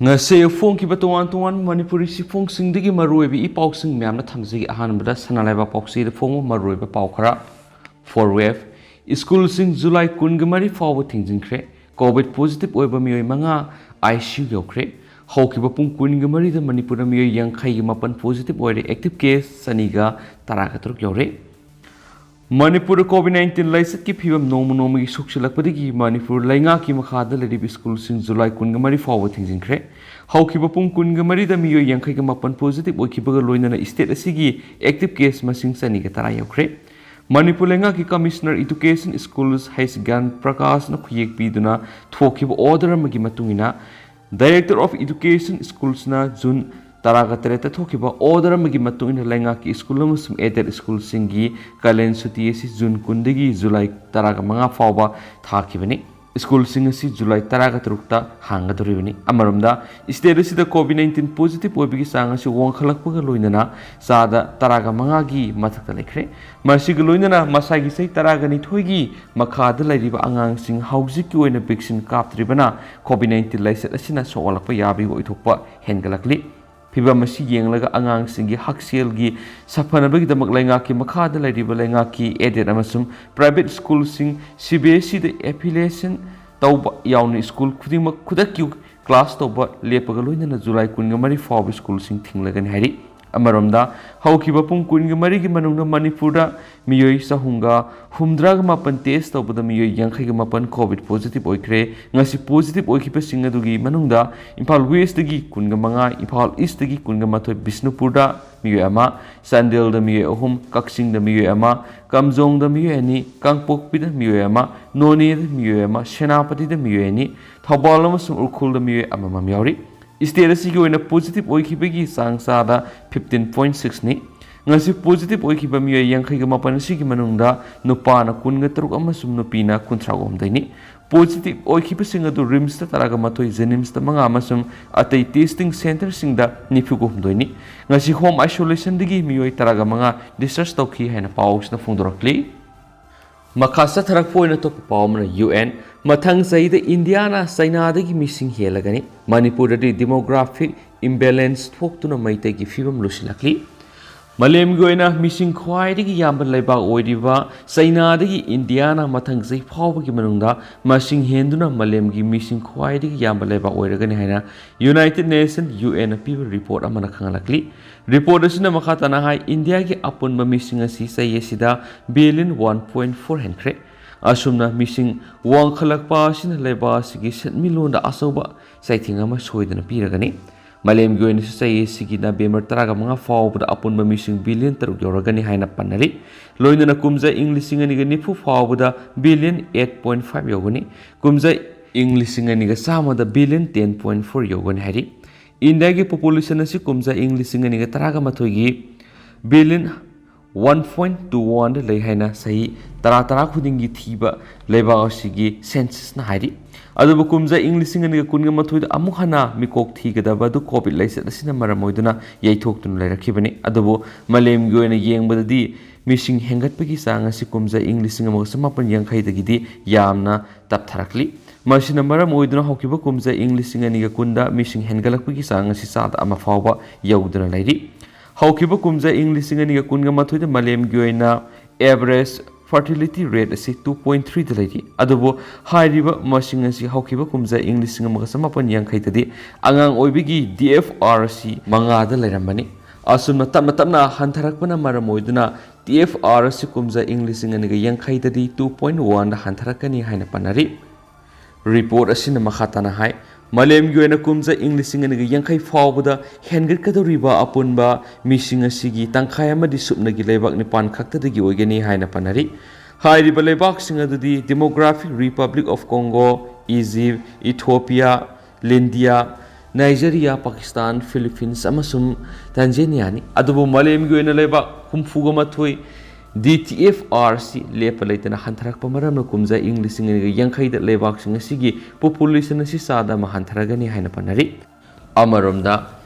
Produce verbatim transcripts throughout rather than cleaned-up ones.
ꯉꯁꯤ ꯐꯣꯡꯈꯤꯕ ꯇꯣꯉꯥꯟ ꯇꯣꯉꯥꯟꯕ ꯃꯅꯤꯄꯨꯔꯤ ꯆꯦꯐꯣꯡꯁꯤꯡꯗꯒꯤ ꯃꯔꯨꯑꯣꯏꯕ ꯏ ꯄꯥꯎꯁꯤꯡ ꯃꯌꯥꯝꯅ ꯊꯝꯖꯒꯦ꯫ ꯑꯍꯥꯟꯕꯗ ꯁꯅꯥ ꯂꯩꯕꯥꯛ ꯄꯥꯎꯆꯦꯗ ꯐꯣꯡꯕ ꯃꯔꯨꯑꯣꯏꯕ ꯄꯥꯎ ꯈꯔ꯫ Fourth wave, ꯁ꯭ꯀꯨꯜꯁꯤꯡ ꯖꯨꯂꯥꯏ ꯀꯨꯟꯒ ꯃꯔꯤ ꯐꯥꯎꯕ ꯊꯤꯡꯖꯤꯟꯈ꯭ꯔꯦ꯫ ꯀꯣꯚꯤꯗ ꯄꯣꯖꯤꯇꯤꯚ ꯑꯣꯏꯕ ꯃꯤꯑꯣꯏ ꯃꯉꯥ ꯑꯥꯏ ꯁꯤ ꯌꯨ ꯌꯧꯈ꯭ꯔꯦ꯫ ꯍꯧꯈꯤꯕ ꯄꯨꯡ ꯀꯨꯟꯒ ꯃꯔꯤꯗ ꯃꯅꯤꯄꯨꯔꯗ ꯃꯤꯑꯣꯏ ꯌꯥꯡꯈꯩꯒ ꯃꯥꯄꯟ ꯄꯣꯖꯤꯇꯤꯚ ꯑꯣꯏꯔꯦ꯫ ꯑꯦꯛꯇꯤꯚ ꯀꯦꯁ ꯆꯅꯤꯒ ꯇꯔꯥꯒ ꯇꯔꯨꯛ ꯌꯧꯔꯦ꯫ ꯃꯅꯤꯄꯨꯔꯗ ꯀꯣꯚꯤꯗ ꯅꯥꯏꯟꯇꯤꯟ ꯂꯥꯏꯆꯠꯀꯤ ꯐꯤꯕꯝ ꯅꯣꯡꯃ ꯅꯣꯡꯃꯒꯤ ꯁꯣꯛꯆꯤꯜꯂꯛꯄꯗꯒꯤ ꯃꯅꯤꯄꯨꯔ ꯂꯩꯉꯥꯛꯀꯤ ꯃꯈꯥꯗ ꯂꯩꯔꯤꯕ ꯁ꯭ꯀꯨꯜꯁꯤꯡ ꯖꯨꯂꯥꯏ ꯀꯨꯟꯒ ꯃꯔꯤ ꯐꯥꯎꯕ ꯊꯤꯡꯖꯤꯟꯈ꯭ꯔꯦ꯫ ꯍꯧꯈꯤꯕ ꯄꯨꯡ ꯀꯨꯟꯒ ꯃꯔꯤꯗ ꯃꯤꯑꯣꯏ ꯌꯥꯡꯈꯩꯒ ꯃꯥꯄꯟ ꯄꯣꯖꯤꯇꯤꯚ ꯑꯣꯏꯈꯤꯕꯒ ꯂꯣꯏꯅꯅ ꯁ꯭ꯇꯦꯠ ꯑꯁꯤꯒꯤ ꯑꯦꯛꯇꯤꯚ ꯀꯦꯁ ꯃꯁꯤꯡ ꯆꯅꯤꯒ ꯇꯔꯥ ꯌꯧꯈ꯭ꯔꯦ꯫ ꯃꯅꯤꯄꯨꯔ ꯂꯩꯉꯥꯛꯀꯤ ꯀꯃꯤꯁꯅꯔ ꯏꯗꯨꯀꯦꯁꯟ ꯁ꯭ꯀꯨꯜꯁ ꯍꯩꯁ ꯒ꯭ꯌꯥꯟ ꯄ꯭ꯔꯀꯥꯁꯅ ꯈꯨꯌꯦꯛ ꯄꯤꯗꯨꯅ ꯊꯣꯛꯈꯤꯕ ꯑꯣꯔꯗꯔ ꯑꯃꯒꯤ ꯃꯇꯨꯡ ꯏꯟꯅ, ꯗꯥꯏꯔꯦꯛꯇꯔ ꯑꯣꯐ ꯏꯗꯨꯀꯦꯁꯟ ꯁ꯭ꯀꯨꯜꯁꯅ ꯖꯨꯟ ꯇꯔꯥꯒ ꯇꯔꯦꯠꯇ ꯊꯣꯛꯈꯤꯕ ꯑꯣꯔꯗꯔ ꯑꯃꯒꯤ ꯃꯇꯨꯡ ꯏꯟꯅ ꯂꯩꯉꯥꯛꯀꯤ ꯁ꯭ꯀꯨꯜ ꯑꯃꯁꯨꯡ ꯑꯦꯗꯦꯗ ꯁ꯭ꯀꯨꯜꯁꯤꯡꯒꯤ ꯀꯥꯂꯦꯟ ꯁꯨꯇꯤ ꯑꯁꯤ ꯖꯨꯟ ꯀꯨꯟꯗꯒꯤ ꯖꯨꯂꯥꯏ ꯇꯔꯥꯒ ꯃꯉꯥ ꯐꯥꯎꯕ ꯊꯥꯈꯤꯕꯅꯤ꯫ ꯁ꯭ꯀꯨꯜꯁꯤꯡ ꯑꯁꯤ ꯖꯨꯂꯥꯏ ꯇꯔꯥꯒ ꯇꯔꯨꯛꯇ ꯍꯥꯡꯒꯗꯧꯔꯤꯕꯅꯤ꯫ ꯑꯃꯔꯣꯝꯗ, ꯁ꯭ꯇꯦꯠ ꯑꯁꯤꯗ ꯀꯣꯚꯤꯗ ꯅꯥꯏꯟꯇꯤꯟ ꯄꯣꯖꯤꯇꯤꯚ ꯑꯣꯏꯕꯒꯤ ꯆꯥꯡ ꯑꯁꯤ ꯋꯥꯡꯈꯠꯂꯛꯄꯒ ꯂꯣꯏꯅꯅ ꯆꯥꯗ ꯇꯔꯥꯒ ꯃꯉꯥꯒꯤ ꯃꯊꯛꯇ ꯂꯩꯈ꯭ꯔꯦ꯫ ꯃꯁꯤꯒ ꯂꯣꯏꯅꯅ ꯃꯁꯥꯒꯤ ꯆꯍꯤ ꯇꯔꯥꯒ ꯅꯤꯊꯣꯏꯒꯤ ꯃꯈꯥꯗ ꯂꯩꯔꯤꯕ ꯑꯉꯥꯡꯁꯤꯡ ꯍꯧꯖꯤꯛꯀꯤ ꯑꯣꯏꯅ ꯚꯦꯛꯁꯤꯟ ꯀꯥꯞꯇ꯭ꯔꯤꯕꯅ ꯀꯣꯚꯤꯗ ꯅꯥꯏꯟꯇꯤꯟ ꯂꯥꯏꯆꯠ ꯑꯁꯤꯅ ꯁꯣꯛꯍꯜꯂꯛꯄ ꯌꯥꯕꯒꯤ ꯑꯣꯏꯊꯣꯛꯄ ꯍꯦꯟꯒꯠꯂꯛꯂꯤ꯫ ꯐꯤꯚꯝ ꯑꯁꯤ ꯌꯦꯡꯂꯒ ꯑꯉꯥꯡꯁꯤꯡꯒꯤ ꯍꯛꯁꯦꯜꯒꯤ ꯁꯥꯐꯅꯕꯒꯤꯗꯃꯛ ꯂꯩꯉꯥꯛꯀꯤ ꯃꯈꯥꯗ ꯂꯩꯔꯤꯕ ꯂꯩꯉꯥꯛꯀꯤ ꯑꯦꯗꯦꯗ ꯑꯃꯁꯨꯡ ꯄ꯭ꯔꯥꯏꯚꯦꯠ ꯁ꯭ꯀꯨꯜꯁꯤꯡ ꯁꯤ ꯕꯤ ꯑꯦꯁ ꯏꯗ ꯑꯦꯐꯤꯂꯤꯌꯦꯁꯟ ꯇꯧꯕ ꯌꯥꯎꯅ ꯁ꯭ꯀꯨꯜ ꯈꯨꯗꯤꯡꯃꯛ ꯈꯨꯗꯛꯀꯤ ꯀ꯭ꯂꯥꯁ ꯇꯧꯕ ꯂꯦꯞꯄꯒ ꯂꯣꯏꯅꯅ ꯖꯨꯂꯥꯏ ꯀꯨꯟꯒ ꯃꯔꯤ ꯐꯥꯎꯕ ꯁ꯭ꯀꯨꯜꯁꯤꯡ ꯊꯤꯡꯂꯒꯅꯤ ꯍꯥꯏꯔꯤ꯫ ꯑꯃꯔꯣꯝꯗ, ꯍꯧꯈꯤꯕ ꯄꯨꯡ ꯀꯨꯟꯒ ꯃꯔꯤꯒꯤ ꯃꯅꯨꯡꯗ ꯃꯅꯤꯄꯨꯔꯗ ꯃꯤꯑꯣꯏ ꯆꯍꯨꯝꯒ ꯍꯨꯝꯗ꯭ꯔꯥꯒ ꯃꯥꯄꯟ ꯇꯦꯁ ꯇꯧꯕꯗ ꯃꯤꯑꯣꯏ ꯌꯥꯡꯈꯩꯒ ꯃꯥꯄꯟ ꯀꯣꯚꯤꯗ ꯄꯣꯖꯤꯇꯤꯚ ꯑꯣꯏꯈ꯭ꯔꯦ꯫ ꯉꯁꯤ ꯄꯣꯖꯤꯇꯤꯚ ꯑꯣꯏꯈꯤꯕꯁꯤꯡ ꯑꯗꯨꯒꯤ ꯃꯅꯨꯡꯗ ꯏꯝꯐꯥꯜ ꯋꯦꯁꯇꯒꯤ ꯀꯨꯟꯒ ꯃꯉꯥ, ꯏꯝꯐꯥꯜ ꯏꯁꯇꯒꯤ ꯀꯨꯟꯒ ꯃꯥꯊꯣꯏ, ꯕꯤꯁꯅꯨꯄꯨꯔꯗ ꯃꯤꯑꯣꯏ ꯑꯃ, ꯆꯥꯟꯗꯦꯜꯗ ꯃꯤꯑꯣꯏ ꯑꯍꯨꯝ, ꯀꯛꯆꯤꯡꯗ ꯃꯤꯑꯣꯏ ꯑꯃ, ꯀꯥꯝꯖꯣꯡꯗ ꯃꯤꯑꯣꯏ ꯑꯅꯤ, ꯀꯥꯡꯄꯣꯛꯄꯤꯗ ꯃꯤꯑꯣꯏ ꯑꯃ, ꯅꯣꯅꯦꯗ ꯃꯤꯑꯣꯏ ꯑꯃ, ꯁꯦꯅꯥꯄꯇꯤꯗ ꯃꯤꯑꯣꯏ ꯑꯅꯤ, ꯊꯧꯕꯥꯜ ꯑꯃꯁꯨꯡ ꯎꯈ꯭ꯔꯨꯜꯗ ꯃꯤꯑꯣꯏ ꯑꯃꯃꯝ ꯌꯥꯎꯔꯤ꯫ ꯁ꯭ꯇꯦꯠ ꯑꯁꯤꯒꯤ ꯑꯣꯏꯅ ꯄꯣꯖꯤꯇꯤꯚ ꯑꯣꯏꯈꯤꯕꯒꯤ ꯆꯥꯡ ꯆꯥꯗ ꯐꯤꯐꯇꯤꯟ ꯄꯣꯏꯟꯠ ꯁꯤꯛꯁꯅꯤ꯫ ꯉꯁꯤ ꯄꯣꯖꯤꯇꯤꯚ ꯑꯣꯏꯈꯤꯕ ꯃꯤꯑꯣꯏ ꯌꯥꯡꯈꯩꯒ ꯃꯥꯄꯟ ꯑꯁꯤꯒꯤ ꯃꯅꯨꯡꯗ ꯅꯨꯄꯥꯅ ꯀꯨꯟꯒ ꯇꯔꯨꯛ ꯑꯃꯁꯨꯡ ꯅꯨꯄꯤꯅ ꯀꯨꯟꯊ꯭ꯔꯥꯒ ꯍꯨꯝꯗꯣꯏꯅꯤ꯫ ꯄꯣꯖꯤꯇꯤꯚ ꯑꯣꯏꯈꯤꯕꯁꯤꯡ ꯑꯗꯨ ꯔꯤꯝꯁꯇ ꯇꯔꯥꯒ ꯃꯥꯊꯣꯏ, ꯖꯦꯅꯤꯝꯁꯇ ꯃꯉꯥ ꯑꯃꯁꯨꯡ ꯑꯇꯩ ꯇꯦꯁꯇꯤꯡ ꯁꯦꯟꯇꯔꯁꯤꯡꯗ ꯅꯤꯐꯨꯒ ꯍꯨꯝꯗꯣꯏꯅꯤ꯫ ꯉꯁꯤ ꯍꯣꯝ ꯑꯥꯏꯁꯣꯂꯦꯁꯟꯗꯒꯤ ꯃꯤꯑꯣꯏ ꯇꯔꯥꯒ ꯃꯉꯥ ꯗꯤꯁꯆꯥꯔꯖ ꯇꯧꯈꯤ ꯍꯥꯏꯅ ꯄꯥꯎꯁꯤꯅ ꯐꯣꯡꯗꯣꯔꯛꯂꯤ꯫ ꯃꯈꯥ ꯆꯠꯊꯔꯛꯄ ꯑꯣꯏꯅ ꯑꯇꯣꯞꯄ ꯄꯥꯎ ꯑꯃꯅ, ꯌꯨ ꯑꯦꯟ, ꯃꯊꯪ ꯆꯍꯤꯗ ꯏꯟꯗꯤꯌꯥꯅ ꯆꯩꯅꯥꯗꯒꯤ ꯃꯤꯁꯤꯡ ꯍꯦꯜꯂꯒꯅꯤ꯫ ꯃꯅꯤꯄꯨꯔꯗꯗꯤ demographic imbalance ꯊꯣꯛꯇꯨꯅ ꯃꯩꯇꯩꯒꯤ ꯐꯤꯕꯝ ꯂꯨꯁꯤꯜꯂꯛꯂꯤ꯫ ꯃꯥꯂꯦꯝꯒꯤ ꯑꯣꯏꯅ ꯃꯤꯁꯤꯡ ꯈ꯭ꯋꯥꯏꯗꯒꯤ ꯌꯥꯝꯕ ꯂꯩꯕꯥꯛ ꯑꯣꯏꯔꯤꯕ ꯆꯩꯅꯥꯗꯒꯤ ꯏꯟꯗꯤꯌꯥꯅ ꯃꯊꯪ ꯆꯍꯤ ꯐꯥꯎꯕꯒꯤ ꯃꯅꯨꯡꯗ ꯃꯁꯤꯡ ꯍꯦꯟꯗꯨꯅ ꯃꯥꯂꯦꯝꯒꯤ ꯃꯤꯁꯤꯡ ꯈ꯭ꯋꯥꯏꯗꯒꯤ ꯌꯥꯝꯕ ꯂꯩꯕꯥꯛ ꯑꯣꯏꯔꯒꯅꯤ ꯍꯥꯏꯅ United Nation, ꯌꯨ ꯑꯦꯟꯅ ꯄꯤꯕ ꯔꯤꯄꯣꯔꯠ ꯑꯃꯅ ꯈꯪꯍꯜꯂꯛꯂꯤ꯫ ꯔꯤꯄꯣꯔꯠ ꯑꯁꯤꯅ ꯃꯈꯥ ꯇꯥꯅ ꯍꯥꯏ, ꯏꯟꯗꯤꯌꯥꯒꯤ ꯑꯄꯨꯟꯕ ꯃꯤꯁꯤꯡ ꯑꯁꯤ ꯆꯍꯤ ꯑꯁꯤꯗ ꯕꯤꯂꯤꯌꯟ ꯋꯥꯟ ꯄꯣꯏꯟ ꯐꯣꯔ ꯍꯦꯟꯈ꯭ꯔꯦ꯫ ꯑꯁꯨꯝꯅ ꯃꯤꯁꯤꯡ ꯋꯥꯡꯈꯠꯂꯛꯄ ꯑꯁꯤꯅ ꯂꯩꯕꯥꯛ ꯑꯁꯤꯒꯤ ꯁꯦꯟꯃꯤꯠꯂꯣꯟꯗ ꯑꯆꯧꯕ ꯆꯩꯊꯦꯡ ꯑꯃ ꯁꯣꯏꯗꯅ ꯄꯤꯔꯒꯅꯤ꯫ ꯃꯥꯂꯦꯝꯒꯤ ꯑꯣꯏꯅꯁꯨ ꯆꯍꯤ ꯑꯁꯤꯒꯤ ꯅꯕꯦꯝꯕꯔ ꯇꯔꯥꯒ ꯃꯉꯥ ꯐꯥꯎꯕꯗ ꯑꯄꯨꯟꯕ ꯃꯤꯁꯤꯡ ꯕꯤꯂꯤꯌꯟ ꯇꯔꯨꯛ ꯌꯧꯔꯒꯅꯤ ꯍꯥꯏꯅ ꯄꯟꯅꯔꯤ꯫ ꯂꯣꯏꯅꯅ ꯀꯨꯝꯖꯥ ꯏꯪ ꯂꯤꯁꯤꯡ ꯑꯅꯤꯒ ꯅꯤꯐꯨ ꯐꯥꯎꯕꯗ ꯕꯤꯂꯤꯌꯟ ꯑꯩꯠ ꯄꯣꯏꯟ ꯐꯥꯏꯚ ꯌꯧꯒꯅꯤ꯫ ꯀꯨꯝꯖꯥ ꯏꯪ ꯂꯤꯁꯤꯡ ꯑꯅꯤꯒ ꯆꯥꯝꯃꯗ ꯕꯤꯂꯤꯌꯟ ꯇꯦꯟ ꯄꯣꯏꯟ ꯐꯣꯔ ꯌꯧꯒꯅꯤ ꯍꯥꯏꯔꯤ꯫ ꯏꯟꯗꯤꯌꯥꯒꯤ ꯄꯣꯄꯨꯂꯦꯁꯟ ꯑꯁꯤ ꯀꯨꯝꯖꯥ ꯏꯪ ꯂꯤꯁꯤꯡ ꯑꯅꯤꯒ ꯇꯔꯥꯒ ꯃꯥꯊꯣꯏꯒꯤ ꯕꯤꯂꯤꯌꯟ ꯋꯥꯟ ꯄꯣꯏꯟ ꯇꯨ ꯋꯥꯟꯗ ꯂꯩ ꯍꯥꯏꯅ ꯆꯍꯤ ꯇꯔꯥ ꯇꯔꯥ ꯈꯨꯗꯤꯡꯒꯤ ꯊꯤꯕ ꯂꯩꯕꯥꯛ ꯑꯁꯤꯒꯤ ꯁꯦꯟꯁꯁꯅ ꯍꯥꯏꯔꯤ꯫ ꯑꯗꯨꯕꯨ ꯀꯨꯝꯖꯥ ꯏꯪ ꯂꯤꯁꯤꯡ ꯑꯅꯤꯒ ꯀꯨꯟꯒ ꯃꯥꯊꯣꯏꯗ ꯑꯃꯨꯛ ꯍꯟꯅ ꯃꯤꯀꯣꯛ ꯊꯤꯒꯗꯕ ꯑꯗꯨ ꯀꯣꯚꯤꯗ ꯂꯥꯏꯆꯠ ꯑꯁꯤꯅ ꯃꯔꯝ ꯑꯣꯏꯗꯨꯅ ꯌꯩꯊꯣꯛꯇꯨꯅ ꯂꯩꯔꯛꯈꯤꯕꯅꯤ꯫ ꯑꯗꯨꯕꯨ ꯃꯥꯂꯦꯝꯒꯤ ꯑꯣꯏꯅ ꯌꯦꯡꯕꯗꯗꯤ ꯃꯤꯁꯤꯡ ꯍꯦꯟꯒꯠꯄꯒꯤ ꯆꯥꯡ ꯑꯁꯤ ꯀꯨꯝꯖꯥ ꯏꯪ ꯂꯤꯁꯤꯡ ꯑꯃꯒ ꯆꯃꯥꯄꯟ ꯌꯥꯡꯈꯩꯗꯒꯤꯗꯤ ꯌꯥꯝꯅ ꯇꯞꯊꯔꯛꯂꯤ꯫ ꯃꯁꯤꯅ ꯃꯔꯝ ꯑꯣꯏꯗꯨꯅ ꯍꯧꯈꯤꯕ ꯀꯨꯝꯖꯥ ꯏꯪ ꯂꯤꯁꯤꯡ ꯑꯅꯤꯒ ꯀꯨꯟꯗ ꯃꯤꯁꯤꯡ ꯍꯦꯟꯒꯠꯂꯛꯄꯒꯤ ꯆꯥꯡ ꯑꯁꯤ ꯆꯥꯗ ꯑꯃ ꯐꯥꯎꯕ ꯌꯧꯗꯨꯅ ꯂꯩꯔꯤ꯫ ꯍꯧꯈꯤꯕ ꯀꯨꯝꯖꯥ ꯏꯪ ꯂꯤꯁꯤꯡ ꯑꯅꯤꯒ ꯀꯨꯟꯒ ꯃꯥꯊꯣꯏꯗ ꯃꯥꯂꯦꯝꯒꯤ ꯑꯣꯏꯅ average fertility rate ꯑꯁꯤ two point threeꯗ ꯂꯩꯔꯤ꯫ ꯑꯗꯨꯕꯨ ꯍꯥꯏꯔꯤꯕ ꯃꯁꯤꯡ ꯑꯁꯤ ꯍꯧꯈꯤꯕ ꯀꯨꯝꯖꯥ ꯏꯪ ꯂꯤꯁꯤꯡ ꯑꯃꯒ ꯆꯃꯥꯄꯟ ꯌꯥꯡꯈꯩꯗꯗꯤ ꯑꯉꯥꯡ ꯑꯣꯏꯕꯒꯤ D F R ꯑꯁꯤ ꯃꯉꯥꯗ ꯂꯩꯔꯝꯕꯅꯤ꯫ ꯑꯁꯨꯝꯅ ꯇꯞꯅ ꯇꯞꯅ ꯍꯟꯊꯔꯛꯄꯅ ꯃꯔꯝ ꯑꯣꯏꯗꯨꯅ D F R ꯑꯁꯤ ꯀꯨꯝꯖꯥ ꯏꯪ ꯂꯤꯁꯤꯡ ꯑꯅꯤꯒ ꯌꯥꯡꯈꯩꯗꯗꯤ two point oneꯗ ꯍꯟꯊꯔꯛꯀꯅꯤ ꯍꯥꯏꯅ ꯄꯟꯅꯔꯤ꯫ ꯔꯤꯄꯣꯔꯠ ꯑꯁꯤꯅ ꯃꯈꯥ ꯇꯥꯅ ꯍꯥꯏ, ꯃꯥꯂꯦꯝꯒꯤ ꯑꯣꯏꯅ ꯀꯨꯝꯖꯥ ꯏꯪ ꯂꯤꯁꯤꯡ ꯑꯅꯤꯒ ꯌꯥꯡꯈꯩ ꯐꯥꯎꯕꯗ ꯍꯦꯟꯒꯠꯀꯗꯧꯔꯤꯕ ꯑꯄꯨꯟꯕ ꯃꯤꯁꯤꯡ ꯑꯁꯤꯒꯤ ꯇꯪꯈꯥꯏ ꯑꯃꯗꯤ ꯁꯨꯞꯅꯒꯤ ꯂꯩꯕꯥꯛ ꯅꯤꯄꯥꯟ ꯈꯛꯇꯗꯒꯤ ꯑꯣꯏꯒꯅꯤ ꯍꯥꯏꯅ ꯄꯟꯅꯔꯤ꯫ ꯍꯥꯏꯔꯤꯕ ꯂꯩꯕꯥꯛꯁꯤꯡ ꯑꯗꯨꯗꯤ Democratic Republic of Congo, Egypt, Ethiopia, India, Nigeria, Pakistan, Philippines ꯑꯃꯁꯨꯡ ꯇꯥꯟꯖꯦꯅꯤꯌꯥꯅꯤ꯫ ꯑꯗꯨꯕꯨ ꯃꯥꯂꯦꯝꯒꯤ ꯑꯣꯏꯅ ꯂꯩꯕꯥꯛ ꯍꯨꯝꯐꯨꯒ ꯃꯥꯊꯣꯏ D T F R ꯑꯁꯤ ꯂꯦꯞꯄ ꯂꯩꯇꯅ ꯍꯟꯊꯔꯛꯄ ꯃꯔꯝꯅ ꯀꯨꯝꯖꯥ ꯏꯪ ꯂꯤꯁꯤꯡ ꯑꯅꯤꯒ ꯌꯥꯡꯈꯩꯗ ꯂꯩꯕꯥꯛꯁꯤꯡ ꯑꯁꯤꯒꯤ ꯄꯣꯄꯨꯂꯦꯁꯟ ꯑꯁꯤ ꯆꯥꯗ ꯑꯃ ꯍꯟꯊꯔꯒꯅꯤ ꯍꯥꯏꯅ ꯄꯟꯅꯔꯤ꯫ ꯑꯃꯔꯣꯝꯗ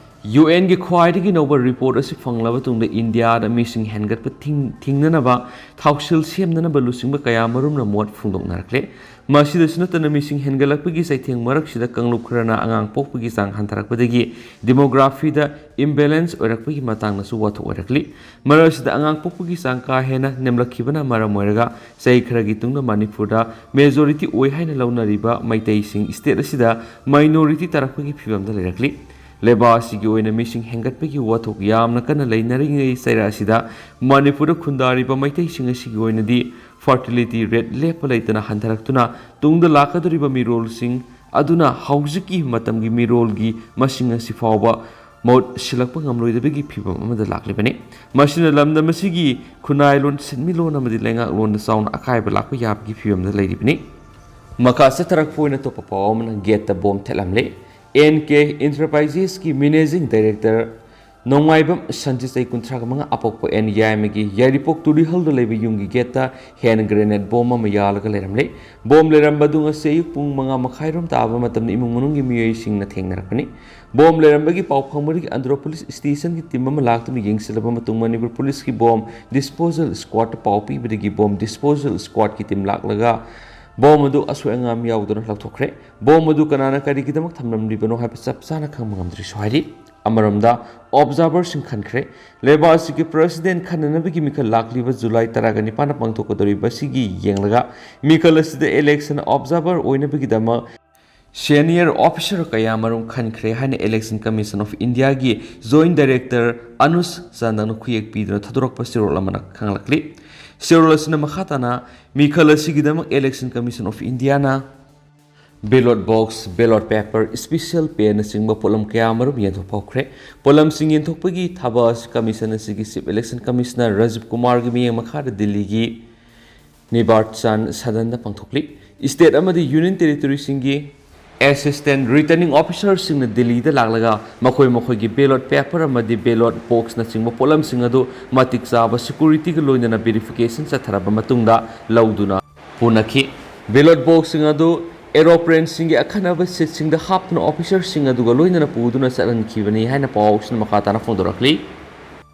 ꯌꯨ ꯑꯦꯟꯒꯤ ꯈ꯭ꯋꯥꯏꯗꯒꯤ ꯅꯧꯕ ꯔꯤꯄꯣꯔꯠ ꯑꯁꯤ ꯐꯪꯂꯕ ꯇꯨꯡꯗ ꯏꯟꯗꯤꯌꯥꯗ ꯃꯤꯁꯤꯡ ꯍꯦꯟꯒꯠꯄ ꯊꯤꯡ-, ꯊꯤꯡꯅꯅꯕ ꯊꯧꯁꯤꯜ ꯁꯦꯝꯅꯅꯕ ꯂꯨꯆꯤꯡꯕ ꯀꯌꯥ ꯃꯔꯨꯝꯅ ꯃꯣꯠ ꯐꯣꯡꯗꯣꯛꯅꯔꯛꯂꯦ꯫ ꯃꯁꯤꯗꯁꯨ ꯅꯠꯇꯅ ꯃꯤꯁꯤꯡ ꯍꯦꯟꯒꯠꯂꯛꯄꯒꯤ ꯆꯩꯊꯦꯡ ꯃꯔꯛꯁꯤꯗ ꯀꯥꯡꯂꯨꯞ ꯈꯔꯅ ꯑꯉꯥꯡ ꯄꯣꯛꯄꯒꯤ ꯆꯥꯡ ꯍꯟꯊꯔꯛꯄꯗꯒꯤ demographyꯗ imbalance ꯑꯣꯏꯔꯛꯄꯒꯤ ꯃꯇꯥꯡꯗꯁꯨ ꯋꯥꯊꯣꯛ ꯑꯣꯏꯔꯛꯂꯤ꯫ ꯃꯔꯛꯁꯤꯗ ꯑꯉꯥꯡ ꯄꯣꯛꯄꯒꯤ ꯆꯥꯡ ꯀꯥ ꯍꯦꯟꯅ ꯅꯦꯝꯂꯛꯈꯤꯕꯅ ꯃꯔꯝ ꯑꯣꯏꯔꯒ ꯆꯍꯤ ꯈꯔꯒꯤ ꯇꯨꯡꯗ ꯃꯅꯤꯄꯨꯔꯗ majority ꯑꯣꯏ ꯍꯥꯏꯅ ꯂꯧꯅꯔꯤꯕ ꯃꯩꯇꯩꯁꯤꯡ state ꯑꯁꯤꯗ minority ꯇꯥꯔꯛꯄꯒꯤ ꯐꯤꯕꯝꯗ ꯂꯩꯔꯛꯂꯤ꯫ ꯂꯩꯕꯥꯛ ꯑꯁꯤꯒꯤ ꯑꯣꯏꯅ ꯃꯤꯁꯤꯡ ꯍꯦꯟꯒꯠꯄꯒꯤ ꯋꯥꯊꯣꯛ ꯌꯥꯝꯅ ꯀꯟꯅ ꯂꯩꯅꯔꯤꯉꯩ ꯆꯩꯔꯥ ꯑꯁꯤꯗ ꯃꯅꯤꯄꯨꯔꯗ ꯈꯨꯟꯗꯥꯔꯤꯕ ꯃꯩꯇꯩꯁꯤꯡ ꯑꯁꯤꯒꯤ ꯑꯣꯏꯅꯗꯤ fertility rate ꯂꯦꯞꯄ ꯂꯩꯇꯅ ꯍꯟꯊꯔꯛꯇꯨꯅ ꯇꯨꯡꯗ ꯂꯥꯛꯀꯗꯧꯔꯤꯕ ꯃꯤꯔꯣꯜꯁꯤꯡ ꯑꯗꯨꯅ ꯍꯧꯖꯤꯛꯀꯤ ꯃꯇꯝꯒꯤ ꯃꯤꯔꯣꯜꯒꯤ ꯃꯁꯤꯡ ꯑꯁꯤ ꯐꯥꯎꯕ ꯃꯍꯨꯠ ꯁꯤꯜꯂꯛꯄ ꯉꯝꯂꯣꯏꯗꯕꯒꯤ ꯐꯤꯕꯝ ꯑꯃꯗ ꯂꯥꯛꯂꯤꯕꯅꯤ꯫ ꯃꯁꯤꯅ ꯂꯝꯗꯝ ꯑꯁꯤꯒꯤ ꯈꯨꯟꯅꯥꯏꯂꯣꯟ, ꯁꯦꯟꯃꯤꯠꯂꯣꯟ ꯑꯃꯗꯤ ꯂꯩꯉꯥꯛꯂꯣꯟꯗ ꯆꯥꯎꯅ ꯑꯀꯥꯏꯕ ꯂꯥꯛꯄ ꯌꯥꯕꯒꯤ ꯐꯤꯕꯝꯗ ꯂꯩꯔꯤꯕꯅꯤ꯫ ꯃꯈꯥ ꯆꯠꯊꯔꯛꯄ ꯑꯣꯏꯅ ꯑꯇꯣꯞꯄ ꯄꯥꯎ ꯑꯃꯅ ꯒꯦꯠꯇ ꯕꯣꯝ ꯊꯦꯠꯂꯝꯂꯦ꯫ ꯑꯦꯟ ꯀꯦ Enterprisesꯀꯤ Managing Director ꯅꯣꯡꯃꯥꯏꯕꯝ ꯁꯟꯖꯤꯠ, ꯆꯍꯤ ꯀꯨꯟꯊ꯭ꯔꯥꯒ ꯃꯉꯥ, ꯑꯄꯣꯛꯄ ꯑꯦꯟ ꯌꯥꯏꯃꯒꯤ ꯌꯥꯏꯔꯤꯄꯣꯛ ꯇꯨꯔꯤꯍꯜꯗ ꯂꯩꯕ ꯌꯨꯝꯒꯤ ꯒꯦꯠꯇ hand grenade ꯕꯣꯝ ꯑꯃ ꯌꯥꯜꯂꯒ ꯂꯩꯔꯝꯂꯦ꯫ ꯕꯣꯝ ꯂꯩꯔꯝꯕ ꯑꯗꯨ ꯉꯁꯤ ꯑꯌꯨꯛ ꯄꯨꯡ ꯃꯉꯥ ꯃꯈꯥꯏꯔꯣꯝ ꯇꯥꯕ ꯃꯇꯝꯗ ꯏꯃꯨꯡ ꯃꯅꯨꯡꯒꯤ ꯃꯤꯑꯣꯏꯁꯤꯡꯅ ꯊꯦꯡꯅꯔꯛꯄꯅꯤ꯫ ꯕꯣꯝ ꯂꯩꯔꯝꯕꯒꯤ ꯄꯥꯎ ꯐꯪꯕꯗꯒꯤ ꯑꯟꯗ꯭ꯔꯣ ꯄꯨꯂꯤꯁ ꯁ꯭ꯇꯦꯁꯟꯒꯤ ꯇꯤꯝ ꯑꯃ ꯂꯥꯛꯇꯨꯅ ꯌꯦꯡꯁꯤꯜꯂꯕ ꯃꯇꯨꯡ ꯃꯅꯤꯄꯨꯔ ꯄꯨꯂꯤꯁꯀꯤ ꯕꯣꯝ disposal squadꯇ ꯄꯥꯎ ꯄꯤꯕꯗꯒꯤ ꯕꯣꯝ disposal squadꯀꯤ ꯇꯤꯝ ꯂꯥꯛꯂꯒ ꯕꯣꯝ ꯑꯗꯨ ꯑꯁꯣꯏ ꯑꯉꯥꯝ ꯌꯥꯎꯗꯅ ꯂꯧꯊꯣꯛꯈ꯭ꯔꯦ꯫ ꯕꯣꯝ ꯑꯗꯨ ꯀꯅꯥꯅ ꯀꯔꯤꯒꯤꯗꯃꯛ ꯊꯝꯂꯝꯂꯤꯕꯅꯣ ꯍꯥꯏꯕ ꯆꯞ ꯆꯥꯅ ꯈꯪꯕ ꯉꯝꯗ꯭ꯔꯤꯁꯨ ꯍꯥꯏꯔꯤ꯫ ꯑꯃꯔꯣꯝꯗ observerꯁꯤꯡ ꯈꯟꯈ꯭ꯔꯦ꯫ ꯂꯩꯕꯥꯛ ꯑꯁꯤꯒꯤ president ꯈꯟꯅꯅꯕꯒꯤ ꯃꯤꯈꯜ ꯂꯥꯛꯂꯤꯕ ꯖꯨꯂꯥꯏ ꯇꯔꯥꯒ ꯅꯤꯄꯥꯟꯗ ꯄꯥꯡꯊꯣꯛꯀꯗꯧꯔꯤꯕ ꯑꯁꯤꯒꯤ ꯌꯦꯡꯂꯒ ꯃꯤꯈꯜ ꯑꯁꯤꯗ election observer ꯑꯣꯏꯅꯕꯒꯤꯗꯃꯛ senior officer ꯀꯌꯥ ꯃꯔꯨꯝ ꯈꯟꯈ꯭ꯔꯦ ꯍꯥꯏꯅ Election Commission of Indiaꯒꯤ Joint Director ꯑꯅꯨꯖ ꯆꯟꯗꯅ ꯈꯨꯌꯦꯛ ꯄꯤꯗꯨꯅ ꯊꯥꯗꯣꯔꯛꯄ ꯆꯦꯔꯣꯜ ꯑꯃꯅ ꯈꯪꯂꯛꯂꯤ꯫ ꯆꯦꯔꯣꯜ ꯑꯁꯤꯅ ꯃꯈꯥ ꯇꯥꯅ ꯃꯤꯈꯜ ꯑꯁꯤꯒꯤꯗꯃꯛ Election Commission of Indiaꯅ ballot box, ballot paper, special penꯅꯆꯤꯡꯕ ꯄꯣꯠꯂꯝ ꯀꯌꯥ ꯃꯔꯨꯝ ꯌꯦꯟꯊꯣꯛꯄ ꯍꯧꯈ꯭ꯔꯦ꯫ ꯄꯣꯠꯂꯝꯁꯤꯡ ꯌꯦꯟꯊꯣꯛꯄꯒꯤ ꯊꯕꯛ ꯑꯁꯤ commission ꯑꯁꯤꯒꯤ Chief Election Commissioner ꯔꯥꯖꯤꯕ ꯀꯨꯃꯥꯔꯒꯤ ꯃꯤꯠꯌꯦꯡ ꯃꯈꯥꯗ ꯗꯤꯜꯂꯤꯒꯤ ꯅꯤꯕꯥꯔꯆꯥꯟ ꯁꯗꯟꯗ ꯄꯥꯡꯊꯣꯛꯂꯤ꯫ State ꯑꯃꯗꯤ Union Territoryꯁꯤꯡꯒꯤ Assistant Returning Officerꯁꯤꯡꯅ ꯗꯤꯜꯂꯤꯗ ꯂꯥꯛꯂꯒ ꯃꯈꯣꯏ ꯃꯈꯣꯏꯒꯤ ballot paper ꯑꯃꯗꯤ ballot boxꯅꯆꯤꯡꯕ ꯄꯣꯠꯂꯝꯁꯤꯡ ꯑꯗꯨ ꯃꯇꯤꯛ ꯆꯥꯕ securityꯒ ꯂꯣꯏꯅꯅ verification ꯆꯠꯊꯔꯕ ꯃꯇꯨꯡꯗ ꯂꯧꯗꯨꯅ ꯄꯨꯅꯈꯤ꯫ Ballot boxꯁꯤꯡ ꯑꯗꯨ ꯑꯦꯔꯣꯄ꯭ꯂꯦꯟꯁꯤꯡꯒꯤ ꯑꯈꯟꯅꯕ ꯁꯤꯠꯁꯤꯡꯗ ꯍꯥꯞꯇꯨꯅ ꯑꯣꯐꯤꯁꯔꯁꯤꯡ ꯑꯗꯨꯒ ꯂꯣꯏꯅꯅ ꯄꯨꯗꯨꯅ ꯆꯠꯍꯟꯈꯤꯕꯅꯤ ꯍꯥꯏꯅ ꯄꯥꯎꯁꯤꯅ ꯃꯈꯥ ꯇꯥꯅ ꯐꯣꯡꯗꯣꯔꯛꯂꯤ꯫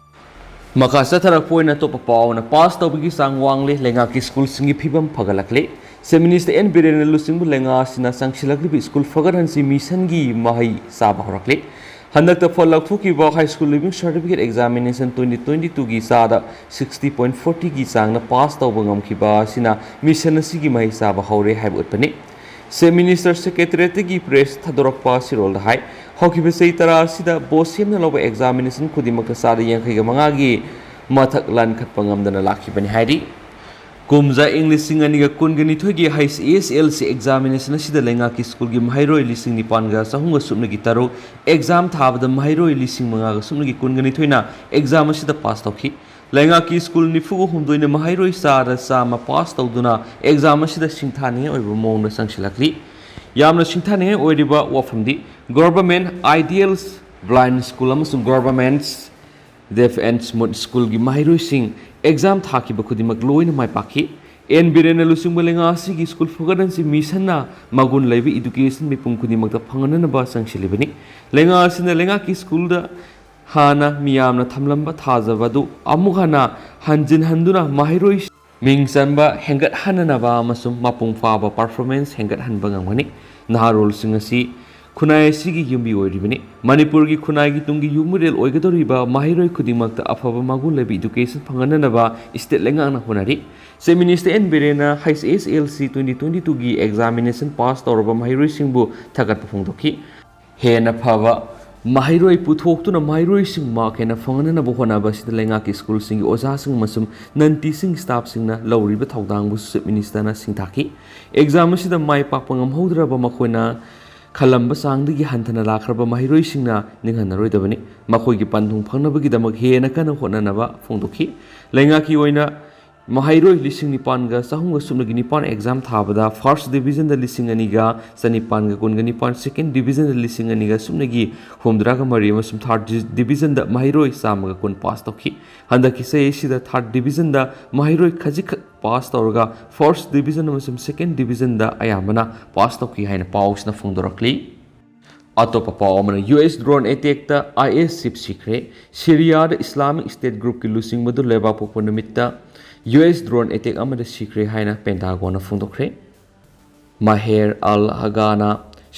ꯃꯈꯥ ꯆꯠꯊꯔꯛꯄ ꯑꯣꯏꯅ ꯑꯇꯣꯞꯄ ꯄꯥꯎꯅ ꯄꯥꯁ ꯇꯧꯕꯒꯤ ꯆꯥꯡ ꯋꯥꯡꯂꯦ, ꯂꯩꯉꯥꯛꯀꯤ ꯁ꯭ꯀꯨꯜꯁꯤꯡꯒꯤ ꯐꯤꯕꯝ ꯐꯒꯠꯂꯛꯂꯦ꯫ ꯆꯤꯐ ꯃꯤꯅꯤꯁꯇꯔ ꯑꯦꯟ ꯕꯤꯔꯦꯟꯅ ꯂꯨꯆꯤꯡꯕ ꯂꯩꯉꯥꯛ ꯑꯁꯤꯅ ꯆꯪꯁꯤꯜꯂꯛꯂꯤꯕ ꯁ꯭ꯀꯨꯜ ꯐꯒꯠꯍꯟꯁꯤ ꯃꯤꯁꯟꯒꯤ ꯃꯍꯩ ꯆꯥꯕ ꯍꯧꯔꯛꯂꯦ꯫ ꯍꯟꯗꯛꯇ ꯐꯜ ꯂꯥꯎꯊꯣꯛꯈꯤꯕ high school leaving certificate examination twenty twenty ꯇꯨꯒꯤ ꯆꯥꯗ ꯁꯤꯛꯁꯇꯤ ꯄꯣꯏꯟ ꯐꯣꯔꯇꯤꯒꯤ ꯆꯥꯡꯅ ꯄꯥꯁ ꯇꯧꯕ ꯉꯝꯈꯤꯕ ꯑꯁꯤꯅ ꯃꯤꯁꯟ ꯑꯁꯤꯒꯤ ꯃꯍꯩ ꯆꯥꯕ ꯍꯧꯔꯦ ꯍꯥꯏꯕ ꯎꯠꯄꯅꯤ꯫ ꯆꯤꯐ ꯃꯤꯅꯤꯁꯇꯔ ꯁꯦꯀ꯭ꯔꯦꯇꯔꯤꯌꯦꯠꯇꯒꯤ ꯄ꯭ꯔꯦꯁ ꯊꯥꯗꯣꯔꯛꯄ ꯁꯤꯔꯣꯜꯗ ꯍꯥꯏ, ꯍꯧꯈꯤꯕ ꯆꯍꯤ ꯇꯔꯥ ꯑꯁꯤꯗ ꯕꯣꯁ ꯁꯦꯝꯅ ꯂꯧꯕ ꯑꯦꯛꯖꯥꯃꯤꯅꯦꯁꯟ ꯈꯨꯗꯤꯡꯃꯛꯇ ꯆꯥꯗ ꯌꯥꯡꯈꯩꯒ ꯃꯉꯥꯒꯤ ꯃꯊꯛ ꯂꯟꯈꯠꯄ ꯉꯝꯗꯅ ꯂꯥꯛꯈꯤꯕꯅꯤ ꯍꯥꯏꯔꯤ꯫ ꯀꯨꯝꯖꯥ ꯏꯪ ꯂꯤꯁꯤꯡ ꯑꯅꯤꯒ ꯀꯨꯟꯒ ꯅꯤꯊꯣꯏꯒꯤ ꯍꯩꯆ ꯑꯦꯁ ꯑꯦꯜ ꯁꯤ ꯑꯦꯛꯖꯥꯃꯤꯅꯦꯁꯟ ꯑꯁꯤꯗ ꯂꯩꯉꯥꯛꯀꯤ ꯁ꯭ꯀꯨꯜꯒꯤ ꯃꯍꯩꯔꯣꯏ ꯂꯤꯁꯤꯡ ꯅꯤꯄꯥꯟꯒ ꯆꯍꯨꯝꯒ ꯁꯨꯞꯅꯒꯤ ꯇꯔꯨꯛ, ꯑꯦꯛꯖꯥꯝ ꯊꯥꯕꯗ ꯃꯍꯩꯔꯣꯏ ꯂꯤꯁꯤꯡ ꯃꯉꯥꯒ ꯁꯨꯞꯅꯒꯤ ꯀꯨꯟꯒ ꯅꯤꯊꯣꯏꯅ ꯑꯦꯛꯖꯥꯝ ꯑꯁꯤꯗ ꯄꯥꯁ ꯇꯧꯈꯤ꯫ ꯂꯩꯉꯥꯛꯀꯤ ꯁ꯭ꯀꯨꯜ ꯅꯤꯐꯨꯒ ꯍꯨꯝꯗꯣꯏꯅ ꯃꯍꯩꯔꯣꯏ ꯆꯥꯗ ꯆꯥꯝꯃ ꯄꯥꯁ ꯇꯧꯗꯨꯅ ꯑꯦꯛꯖꯥꯝ ꯑꯁꯤꯗ ꯁꯤꯡꯊꯥꯅꯤꯡꯉꯥꯏ ꯑꯣꯏꯕ ꯃꯑꯣꯡꯗ ꯆꯪꯁꯤꯜꯂꯛꯂꯤ꯫ ꯌꯥꯝꯅ ꯁꯤꯡꯊꯥꯅꯤꯡꯉꯥꯏ ꯑꯣꯏꯔꯤꯕ ꯋꯥꯐꯝꯗꯤ, ꯒꯣꯚꯔꯟꯃꯦꯟꯠ ꯑꯥꯏꯗꯤꯌꯦꯜꯁ ꯕ꯭ꯂꯥꯏꯟꯗ ꯁ꯭ꯀꯨꯜ ꯑꯃꯁꯨꯡ ꯒꯣꯚꯔꯟꯃꯦꯟꯠ ꯗꯦꯐ ꯑꯦꯟꯗ ꯁ꯭ꯃꯨꯠ ꯁ꯭ꯀꯨꯜꯒꯤ ꯃꯍꯩꯔꯣꯏꯁꯤꯡ ꯑꯦꯛꯖꯥꯝ ꯊꯥꯈꯤꯕ ꯈꯨꯗꯤꯡꯃꯛ ꯂꯣꯏꯅ ꯃꯥꯏ ꯄꯥꯛꯈꯤ꯫ ꯑꯦꯟ ꯕꯤꯔꯦꯟꯅ ꯂꯨꯆꯤꯡꯕ ꯂꯩꯉꯥꯛ ꯑꯁꯤꯒꯤ ꯁ꯭ꯀꯨꯜ ꯐꯒꯠꯍꯟꯁꯤ ꯃꯤꯁꯟꯅ ꯃꯒꯨꯟ ꯂꯩꯕ ꯏꯗꯨꯀꯦꯁꯟ ꯃꯤꯄꯨꯝ ꯈꯨꯗꯤꯡꯃꯛꯇ ꯐꯪꯍꯟꯅꯅꯕ ꯆꯪꯁꯤꯜꯂꯤꯕꯅꯤ꯫ ꯂꯩꯉꯥꯛ ꯑꯁꯤꯅ ꯂꯩꯉꯥꯛꯀꯤ ꯁ꯭ꯀꯨꯜꯗ ꯍꯥꯟꯅ ꯃꯤꯌꯥꯝꯅ ꯊꯝꯂꯝꯕ ꯊꯥꯖꯕ ꯑꯗꯨ ꯑꯃꯨꯛ ꯍꯟꯅ ꯍꯟꯖꯤꯟ ꯍꯟꯗꯨꯅ ꯃꯍꯩꯔꯣꯏ ꯃꯤꯡ ꯆꯟꯕ ꯍꯦꯟꯒꯠꯍꯟꯅꯅꯕ ꯑꯃꯁꯨꯡ ꯃꯄꯨꯡ ꯐꯥꯕ ꯄꯔꯐꯣꯔꯃꯦꯟꯁ ꯍꯦꯟꯒꯠꯍꯟꯕ ꯉꯝꯒꯅꯤ꯫ ꯅꯍꯥꯔꯣꯜꯁꯤꯡ ꯑꯁꯤ ꯈꯨꯟꯅꯥꯏ ꯑꯁꯤꯒꯤ ꯌꯨꯝꯕꯤ ꯑꯣꯏꯔꯤꯕꯅꯤ꯫ ꯃꯅꯤꯄꯨꯔꯒꯤ ꯈꯨꯟꯅꯥꯏꯒꯤ ꯇꯨꯡꯒꯤ ꯌꯨꯝꯕꯤꯔꯦꯜ ꯑꯣꯏꯒꯗꯧꯔꯤꯕ ꯃꯍꯩꯔꯣꯏ ꯈꯨꯗꯤꯡꯃꯛꯇ ꯑꯐꯕ ꯃꯒꯨꯟ ꯂꯩꯕ ꯏꯗꯨꯀꯦꯁꯟ ꯐꯪꯍꯟꯅꯅꯕ ꯏꯁꯇꯦꯠ ꯂꯩꯉꯥꯛꯅ ꯍꯣꯠꯅꯔꯤ꯫ ꯆꯤꯐ ꯃꯤꯅꯤꯁꯇꯔ ꯑꯦꯟ ꯕꯤꯔꯦꯟꯅ H S L C twenty twenty ꯇꯨꯒꯤ ꯑꯦꯛꯖꯥꯃꯤꯅꯦꯁꯟ ꯄꯥꯁ ꯇꯧꯔꯕ ꯃꯍꯩꯔꯣꯏꯁꯤꯡꯕꯨ ꯊꯥꯒꯠꯄ ꯐꯣꯡꯗꯣꯛꯈꯤ꯫ ꯍꯦꯟꯅ ꯐꯕ ꯃꯍꯩꯔꯣꯏ ꯄꯨꯊꯣꯛꯇꯨꯅ ꯃꯍꯩꯔꯣꯏꯁꯤꯡ ꯃꯥꯔꯛ ꯍꯦꯟꯅ ꯐꯪꯍꯟꯅꯅꯕ ꯍꯣꯠꯅꯕ ꯑꯁꯤꯗ ꯂꯩꯉꯥꯛꯀꯤ ꯁ꯭ꯀꯨꯜꯁꯤꯡꯒꯤ ꯑꯣꯖꯥꯁꯤꯡ ꯑꯃꯁꯨꯡ ꯅꯟ ꯇꯤꯆꯤꯡ ꯁ꯭ꯇꯥꯐꯁꯤꯡꯅ ꯂꯧꯔꯤꯕ ꯊꯧꯗꯥꯡꯕꯨꯁꯨ ꯆꯤꯐ ꯃꯤꯅꯤꯁꯇꯔꯅ ꯁꯤꯡꯊꯥꯈꯤ꯫ ꯑꯦꯛꯖꯥꯝ ꯑꯁꯤꯗ ꯃꯥꯏ ꯄꯥꯛꯄ ꯉꯝꯍꯧꯗ꯭ꯔꯕ ꯃꯈꯣꯏꯅ ꯈꯜꯂꯝꯕ ꯆꯥꯡꯗꯒꯤ ꯍꯟꯊꯅ ꯂꯥꯛꯈ꯭ꯔꯕ ꯃꯍꯩꯔꯣꯏꯁꯤꯡꯅ ꯅꯤꯡꯍꯟꯅꯔꯣꯏꯗꯕꯅꯤ꯫ ꯃꯈꯣꯏꯒꯤ ꯄꯟꯊꯨꯡ ꯐꯪꯅꯕꯒꯤꯗꯃꯛ ꯍꯦꯟꯅ ꯀꯟꯅ ꯍꯣꯠꯅꯅꯕ ꯐꯣꯡꯗꯣꯛꯈꯤ꯫ ꯂꯩꯉꯥꯛꯀꯤ ꯑꯣꯏꯅ ꯃꯍꯩꯔꯣꯏ ꯂꯤꯁꯤꯡ ꯅꯤꯄꯥꯟꯒ ꯆꯍꯨꯝꯒ ꯁꯨꯞꯅꯒꯤ ꯅꯤꯄꯥꯟ exam ꯊꯥꯕꯗ first divisionꯗ ꯂꯤꯁꯤꯡ ꯑꯅꯤꯒ ꯆꯅꯤꯄꯥꯟꯒ ꯀꯨꯟꯒ ꯅꯤꯄꯥꯟ, second divisionꯗ ꯂꯤꯁꯤꯡ ꯑꯅꯤꯒ ꯁꯨꯞꯅꯒꯤ ꯍꯨꯝꯗ꯭ꯔꯥꯒ ꯃꯔꯤ ꯑꯃꯁꯨꯡ third divisionꯗ ꯃꯍꯩꯔꯣꯏ ꯆꯥꯝꯃꯒ ꯀꯨꯟ pass ꯇꯧꯈꯤ꯫ ꯍꯟꯗꯛꯀꯤ ꯆꯍꯤ ꯑꯁꯤꯗ third divisionꯗ ꯃꯍꯩꯔꯣꯏ ꯈꯖꯤꯛꯈꯛ pass ꯇꯧꯔꯒ first division ꯑꯃꯁꯨꯡ second divisionꯗ ꯑꯌꯥꯝꯕꯅ pass ꯇꯧꯈꯤ ꯍꯥꯏꯅ ꯄꯥꯎꯁꯤꯅ ꯐꯣꯡꯗꯣꯔꯛꯂꯤ꯫ ꯑꯇꯣꯞꯄ ꯄꯥꯎ ꯑꯃꯅ, ꯌꯨ ꯑꯦꯁ drone attackꯇ ꯑꯥꯏ ꯑꯦꯁ chief ꯁꯤꯈ꯭ꯔꯦ꯫ ꯁꯤꯔꯤꯌꯥꯗ Islamic State groupꯀꯤ ꯂꯨꯆꯤꯡꯕꯗꯨ ꯂꯩꯕꯥꯛꯄꯣꯛꯄ ꯅꯨꯃꯤꯠꯇ ꯌꯨ ꯑꯦꯁ drone attack ꯑꯃꯗ ꯁꯤꯈ꯭ꯔꯦ ꯍꯥꯏꯅ ꯄꯦꯟꯇꯥꯒꯣꯟꯅ ꯐꯣꯡꯗꯣꯛꯈ꯭ꯔꯦ꯫ ꯃꯍꯦꯔ ꯑꯜ ꯍꯒꯥꯅ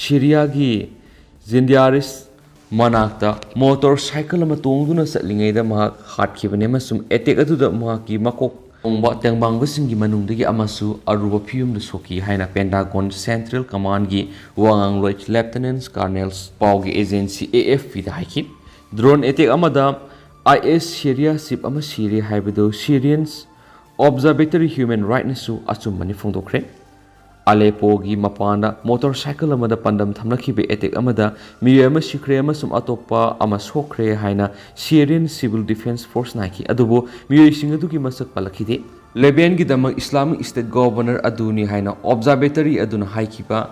ꯁꯤꯔꯤꯌꯥꯒꯤ ꯖꯤꯟꯗꯤꯌꯥꯔꯤꯁ ꯃꯅꯥꯛꯇ ꯃꯣꯇꯣꯔ ꯁꯥꯏꯀꯜ ꯑꯃ ꯇꯣꯡꯗꯨꯅ ꯆꯠꯂꯤꯉꯩꯗ ꯃꯍꯥꯛ ꯍꯥꯠꯈꯤꯕꯅꯤ ꯑꯃꯁꯨꯡ attack ꯑꯗꯨꯗ ꯃꯍꯥꯛꯀꯤ ꯃꯀꯣꯛ ꯊꯣꯡꯕ ꯇꯦꯡꯕꯥꯡꯕꯁꯤꯡꯒꯤ ꯃꯅꯨꯡꯗꯒꯤ ꯑꯃꯁꯨ ꯑꯔꯨꯕ ꯐꯤꯕꯝꯗ ꯁꯣꯛꯈꯤ ꯍꯥꯏꯅ ꯄꯦꯟꯇꯥꯒꯣꯟ Central Commandꯒꯤ ꯋꯥꯉꯥꯡꯂꯣꯏ Lieutenant Colonel ꯄꯥꯎꯒꯤ agency A F Pꯗ ꯍꯥꯏꯈꯤ꯫ Drone attack ꯑꯃꯗ ꯑꯥꯏ ꯑꯦꯁ ꯁꯤꯔꯤꯌꯥ chief ꯑꯃ ꯁꯤꯔꯦ ꯍꯥꯏꯕꯗꯨ Syrian Observatory Human Rightꯅꯁꯨ ꯑꯆꯨꯝꯕꯅꯤ ꯐꯣꯡꯗꯣꯛꯈ꯭ꯔꯦ꯫ ꯑꯂꯦꯄꯣꯒꯤ ꯃꯄꯥꯟꯗ ꯃꯣꯇꯣꯔ ꯁꯥꯏꯀꯜ ꯑꯃꯗ ꯄꯥꯟꯗꯝ ꯊꯝꯂꯛꯈꯤꯕ attack ꯑꯃꯗ ꯃꯤꯑꯣꯏ ꯑꯃ ꯁꯤꯈ꯭ꯔꯦ ꯑꯃꯁꯨꯡ ꯑꯇꯣꯞꯄ ꯑꯃ ꯁꯣꯛꯈ꯭ꯔꯦ ꯍꯥꯏꯅ Syrian Civil Defense Forceꯅ ꯍꯥꯏꯈꯤ, ꯑꯗꯨꯕꯨ ꯃꯤꯑꯣꯏꯁꯤꯡ ꯑꯗꯨꯒꯤ ꯃꯁꯛ ꯄꯜꯂꯛꯈꯤꯗꯦ꯫ ꯂꯦꯕꯤꯌꯟꯒꯤꯗꯃꯛ Islamic State governor ꯑꯗꯨꯅꯤ ꯍꯥꯏꯅ Observatory ꯑꯗꯨꯅ ꯍꯥꯏꯈꯤꯕ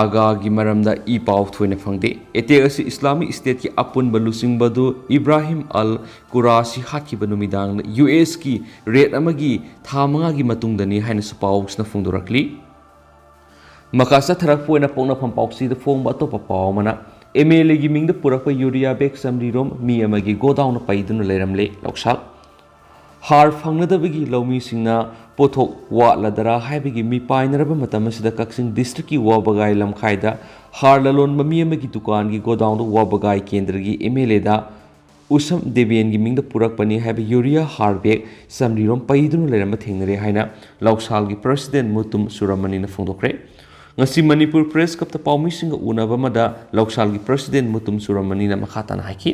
ꯑꯒꯥꯒꯤ ꯃꯔꯝꯗ ꯏ ꯄꯥꯎ ꯊꯣꯏꯅ ꯐꯪꯗꯦ꯫ Attack ꯑꯁꯤ Islamic Stateꯀꯤ ꯑꯄꯨꯟꯕ ꯂꯨꯆꯤꯡꯕ ꯑꯗꯨ ꯏꯕ꯭ꯔꯥꯍꯤꯝ ꯑꯜ ꯀꯨꯔꯥꯁꯤ ꯍꯥꯠꯈꯤꯕ ꯅꯨꯃꯤꯗꯥꯡꯗ ꯌꯨ ꯑꯦꯁꯀꯤ raid ꯑꯃꯒꯤ ꯊꯥ ꯃꯉꯥꯒꯤ ꯃꯇꯨꯡꯗꯅꯤ ꯍꯥꯏꯅꯁꯨ ꯄꯥꯎꯁꯤꯅ ꯐꯣꯡꯗꯣꯔꯛꯂꯤ꯫ ꯃꯈꯥ ꯆꯠꯊꯔꯛꯄ ꯑꯣꯏꯅ ꯄꯣꯛꯅꯐꯝ ꯄꯥꯎꯆꯦꯗ ꯐꯣꯡꯕ ꯑꯇꯣꯞꯄ ꯄꯥꯎ ꯑꯃꯅ, ꯑꯦꯝ ꯑꯦꯜ ꯑꯦꯒꯤ ꯃꯤꯡꯗ ꯄꯨꯔꯛꯄ ꯌꯨꯔꯤꯌꯥ bag ꯆꯥꯃꯔꯤ ꯔꯣꯝ ꯃꯤ ꯑꯃꯒꯤ ꯒꯣꯗꯥꯎꯟꯅ ꯄꯩꯗꯨꯅ ꯂꯩꯔꯝꯂꯦ꯫ ꯂꯧꯁꯥꯜ꯫ ꯍꯥꯔ ꯐꯪꯅꯗꯕꯒꯤ ꯂꯧꯃꯤꯁꯤꯡꯅ ꯄꯣꯠꯊꯣꯛ ꯋꯥꯠꯂꯗꯔꯥ ꯍꯥꯏꯕꯒꯤ ꯃꯤꯄꯥꯏꯅꯔꯕ ꯃꯇꯝ ꯑꯁꯤꯗ ꯀꯛꯆꯤꯡ districtꯀꯤ ꯋꯥꯕꯒꯥꯏ ꯂꯝꯈꯥꯏꯗ ꯍꯥꯔ ꯂꯂꯣꯟꯕ ꯃꯤ ꯑꯃꯒꯤ ꯗꯨꯀꯥꯟꯒꯤ ꯒꯣꯗꯥꯎꯟꯗ ꯋꯥꯕꯒꯥꯏ ꯀꯦꯟꯗ꯭ꯔꯒꯤ ꯑꯦꯝ ꯑꯦꯜ ꯑꯦꯗ ꯎꯁꯝ ꯗꯦꯕꯤꯌꯟꯒꯤ ꯃꯤꯡꯗ ꯄꯨꯔꯛꯄꯅꯤ ꯍꯥꯏꯕ ꯌꯨꯔꯤꯌꯥ ꯍꯥꯔ bag ꯆꯥꯃꯔꯤ ꯔꯣꯝ ꯄꯩꯗꯨꯅ ꯂꯩꯔꯝꯕ ꯊꯦꯡꯅꯔꯦ ꯍꯥꯏꯅ ꯂꯧꯁꯥꯜꯒꯤ president ꯃꯨꯇꯨꯝ ꯆꯨꯔꯥꯃꯅꯤꯅ ꯐꯣꯡꯗꯣꯛꯈ꯭ꯔꯦ꯫ ꯉꯁꯤ ꯃꯅꯤꯄꯨꯔ Press Clubꯇ ꯄꯥꯎꯃꯤꯁꯤꯡꯒ ꯎꯅꯕ ꯑꯃꯗ ꯂꯧꯁꯥꯜꯒꯤ president ꯃꯨꯇꯨꯝ ꯆꯨꯔꯥꯃꯅꯤꯅ ꯃꯈꯥ ꯇꯥꯅ ꯍꯥꯏꯈꯤ,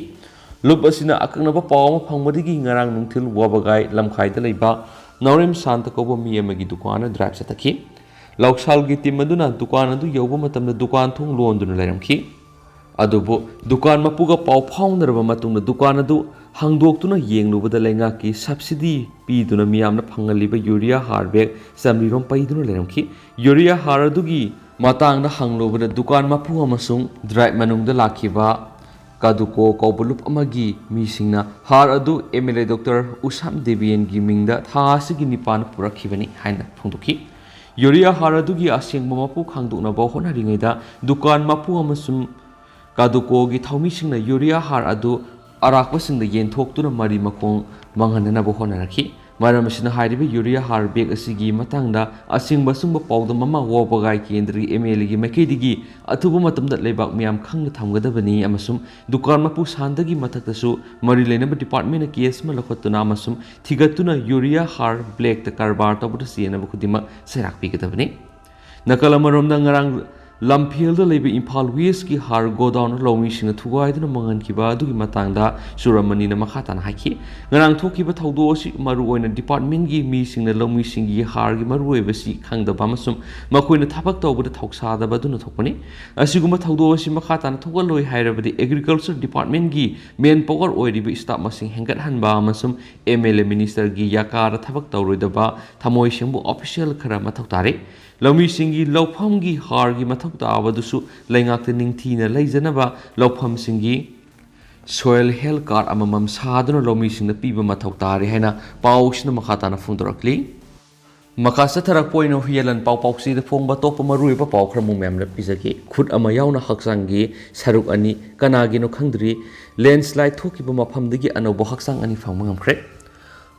ꯂꯨꯞ ꯑꯁꯤꯅ ꯑꯀꯛꯅꯕ ꯄꯥꯎ ꯑꯃ ꯐꯪꯕꯗꯒꯤ ꯉꯔꯥꯡ ꯅꯨꯡꯊꯤꯜ ꯋꯥꯕꯒꯥꯏ ꯂꯝꯈꯥꯏꯗ ꯂꯩꯕ ꯅꯥꯎꯔꯦꯝ ꯁꯥꯟꯇ ꯀꯧꯕ ꯃꯤ ꯑꯃꯒꯤ ꯗꯨꯀꯥꯟꯗ drive ꯆꯠꯊꯈꯤ꯫ ꯂꯧꯁꯥꯜꯒꯤ team ꯑꯗꯨꯅ ꯗꯨꯀꯥꯟ ꯑꯗꯨ ꯌꯧꯕ ꯃꯇꯝꯗ ꯗꯨꯀꯥꯟ ꯊꯣꯡ ꯂꯣꯟꯗꯨꯅ ꯂꯩꯔꯝꯈꯤ꯫ ꯑꯗꯨꯕꯨ ꯗꯨꯀꯥꯟ ꯃꯄꯨꯒ ꯄꯥꯎ ꯐꯥꯎꯅꯔꯕ ꯃꯇꯨꯡꯗ ꯗꯨꯀꯥꯟ ꯑꯗꯨ ꯍꯥꯡꯗꯣꯛꯇꯨꯅ ꯌꯦꯡꯂꯨꯕꯗ ꯂꯩꯉꯥꯛꯀꯤ subsidy ꯄꯤꯗꯨꯅ ꯃꯤꯌꯥꯝꯅ ꯐꯪꯍꯜꯂꯤꯕ urea ꯍꯥꯔ bag ꯆꯥꯃꯔꯤꯔꯣꯝ ꯄꯩꯗꯨꯅ ꯂꯩꯔꯝꯈꯤ꯫ Urea ꯍꯥꯔ ꯑꯗꯨꯒꯤ ꯃꯇꯥꯡꯗ ꯍꯪꯂꯨꯕꯗ ꯗꯨꯀꯥꯟ ꯃꯄꯨ ꯑꯃꯁꯨꯡ ꯗ꯭ꯔꯥꯏꯕ ꯃꯅꯨꯡꯗ ꯂꯥꯛꯈꯤꯕ ꯀꯥꯗꯨꯀꯣ ꯀꯧꯕ ꯂꯨꯞ ꯑꯃꯒꯤ ꯃꯤꯁꯤꯡꯅ ꯍꯥꯔ ꯑꯗꯨ M L A Doctor ꯎꯁꯥꯝ ꯗꯦꯕꯤꯌꯟꯒꯤ ꯃꯤꯡꯗ ꯊꯥ ꯑꯁꯤꯒꯤ ꯅꯤꯄꯥꯟ ꯄꯨꯔꯛꯈꯤꯕꯅꯤ ꯍꯥꯏꯅ ꯐꯣꯡꯗꯣꯛꯈꯤ꯫ Urea ꯍꯥꯔ ꯑꯗꯨꯒꯤ ꯑꯁꯦꯡꯕ ꯃꯄꯨ ꯈꯪꯗꯣꯛꯅꯕ ꯍꯣꯠꯅꯔꯤꯉꯩꯗ ꯗꯨꯀꯥꯟ ꯃꯄꯨ ꯑꯃꯁꯨꯡ ꯀꯥꯗꯨꯀꯣꯒꯤ ꯊꯧꯃꯤꯁꯤꯡꯅ urea ꯍꯥꯔ ꯑꯗꯨ ꯑꯔꯥꯛꯄꯁꯤꯡꯗ ꯌꯦꯟꯊꯣꯛꯇꯨꯅ ꯃꯔꯤ ꯃꯈꯣꯡ ꯃꯥꯡꯍꯟꯅꯅꯕ ꯍꯣꯠꯅꯔꯛꯈꯤ꯫ ꯃꯔꯝ ꯑꯁꯤꯅ ꯍꯥꯏꯔꯤꯕ urea ꯍꯥꯔ bag ꯑꯁꯤꯒꯤ ꯃꯇꯥꯡꯗ ꯑꯁꯦꯡꯕ ꯑꯆꯨꯝꯕ ꯄꯥꯎꯗꯝ ꯑꯃ ꯋꯥꯕꯒꯥꯏ ꯀꯦꯟꯗ꯭ꯔꯒꯤ M L A ꯒꯤ ꯃꯥꯏꯀꯩꯗꯒꯤ ꯑꯊꯨꯕ ꯃꯇꯝꯗ ꯂꯩꯕꯥꯛ ꯃꯤꯌꯥꯝ ꯈꯪꯅ ꯊꯝꯒꯗꯕꯅꯤ ꯑꯃꯁꯨꯡ ꯗꯨꯀꯥꯟ ꯃꯄꯨ ꯁꯥꯟꯗꯒꯤ ꯃꯊꯛꯇꯁꯨ ꯃꯔꯤ ꯂꯩꯅꯕ department ꯅ case ꯑꯃ ꯂꯧꯈꯠꯇꯨꯅ ꯑꯃꯁꯨꯡ ꯊꯤꯒꯠꯇꯨꯅ urea ꯍꯥꯔ black ꯇ ꯀꯔꯕꯥꯔ ꯇꯧꯕꯗ ꯆꯦꯟꯅꯕ ꯈꯨꯗꯤꯡꯃꯛ ꯆꯩꯔꯥꯛ ꯄꯤꯒꯗꯕꯅꯤ꯫ ꯅꯥꯀꯜ ꯑꯃꯔꯣꯝꯗ, ꯉꯔꯥꯡ ꯂꯝꯐꯦꯜꯗ ꯂꯩꯕ ꯏꯝꯐꯥꯜ West ꯀꯤ ꯍꯥꯔ godown ꯂꯧꯃꯤꯁꯤꯡꯅ ꯊꯨꯒꯥꯏꯗꯨꯅ ꯃꯥꯡꯍꯟꯈꯤꯕ ꯑꯗꯨꯒꯤ ꯃꯇꯥꯡꯗ ꯆꯨꯔꯝꯃꯅꯤꯅ ꯃꯈꯥ ꯇꯥꯅ ꯍꯥꯏꯈꯤ꯫ ꯉꯔꯥꯡ ꯊꯣꯛꯈꯤꯕ ꯊꯧꯗꯣꯛ ꯑꯁꯤ ꯃꯔꯨꯑꯣꯏꯅ department ꯒꯤ ꯃꯤꯁꯤꯡꯅ ꯂꯧꯃꯤꯁꯤꯡꯒꯤ ꯍꯥꯔꯒꯤ ꯃꯔꯨꯑꯣꯏꯕꯁꯤ ꯈꯪꯗꯕ ꯑꯃꯁꯨꯡ ꯃꯈꯣꯏꯅ ꯊꯕꯛ ꯇꯧꯕꯗ ꯊꯧꯁꯥꯗꯕ ꯑꯗꯨꯅ ꯊꯣꯛꯄꯅꯤ꯫ ꯑꯁꯤꯒꯨꯝꯕ ꯊꯧꯗꯣꯛ ꯑꯁꯤ ꯃꯈꯥ ꯇꯥꯅ ꯊꯣꯛꯍꯜꯂꯣꯏ ꯍꯥꯏꯔꯕꯗꯤ agriculture department ꯒꯤ man power ꯑꯣꯏꯔꯤꯕ staff ꯃꯁꯤꯡ ꯍꯦꯟꯒꯠꯍꯟꯕ ꯑꯃꯁꯨꯡ M L A minister ꯒꯤ ꯌꯥꯀꯥꯗ ꯊꯕꯛ ꯇꯧꯔꯣꯏꯗꯕ ꯊꯃꯣꯏ ꯁꯦꯡꯕ official ꯈꯔ ꯃꯊꯧ ꯇꯥꯔꯤ꯫ ꯂꯧꯃꯤꯁꯤꯡꯒꯤ ꯂꯧꯐꯝꯒꯤ ꯍꯥꯔꯒꯤ ꯃꯊꯧ ꯇꯥꯕꯗꯨꯁꯨ ꯂꯩꯉꯥꯛꯇ ꯅꯤꯡꯊꯤꯅ ꯂꯩꯖꯅꯕ ꯂꯧꯐꯝꯁꯤꯡꯒꯤ soil health card ꯑꯃꯃꯝ ꯁꯥꯗꯨꯅ ꯂꯧꯃꯤꯁꯤꯡꯗ ꯄꯤꯕ ꯃꯊꯧ ꯇꯥꯔꯤ ꯍꯥꯏꯅ ꯄꯥꯎꯁꯤꯅ ꯃꯈꯥ ꯇꯥꯅ ꯐꯣꯡꯗꯣꯔꯛꯂꯤ꯫ ꯃꯈꯥ ꯆꯠꯊꯔꯛꯄ ꯑꯣꯏꯅ ꯍꯨꯏꯌꯦꯟꯂꯟ ꯄꯥꯎ ꯄꯥꯎꯆꯦꯗ ꯐꯣꯡꯕ ꯑꯇꯣꯞꯄ ꯃꯔꯨꯑꯣꯏꯕ ꯄꯥꯎ ꯈꯔ ꯑꯃꯨꯛ ꯃꯌꯥꯝꯗ ꯄꯤꯖꯒꯦ꯫ ꯈꯨꯠ ꯑꯃ ꯌꯥꯎꯅ ꯍꯛꯆꯥꯡꯒꯤ ꯁꯔꯨꯛ ꯑꯅꯤ ꯀꯅꯥꯒꯤꯅꯣ ꯈꯪꯗ꯭ꯔꯤ꯫ Landslide ꯊꯣꯛꯈꯤꯕ ꯃꯐꯝꯗꯒꯤ ꯑꯅꯧꯕ ꯍꯛꯆꯥꯡ ꯑꯅꯤ ꯐꯪꯕ ꯉꯝꯈ꯭ꯔꯦ꯫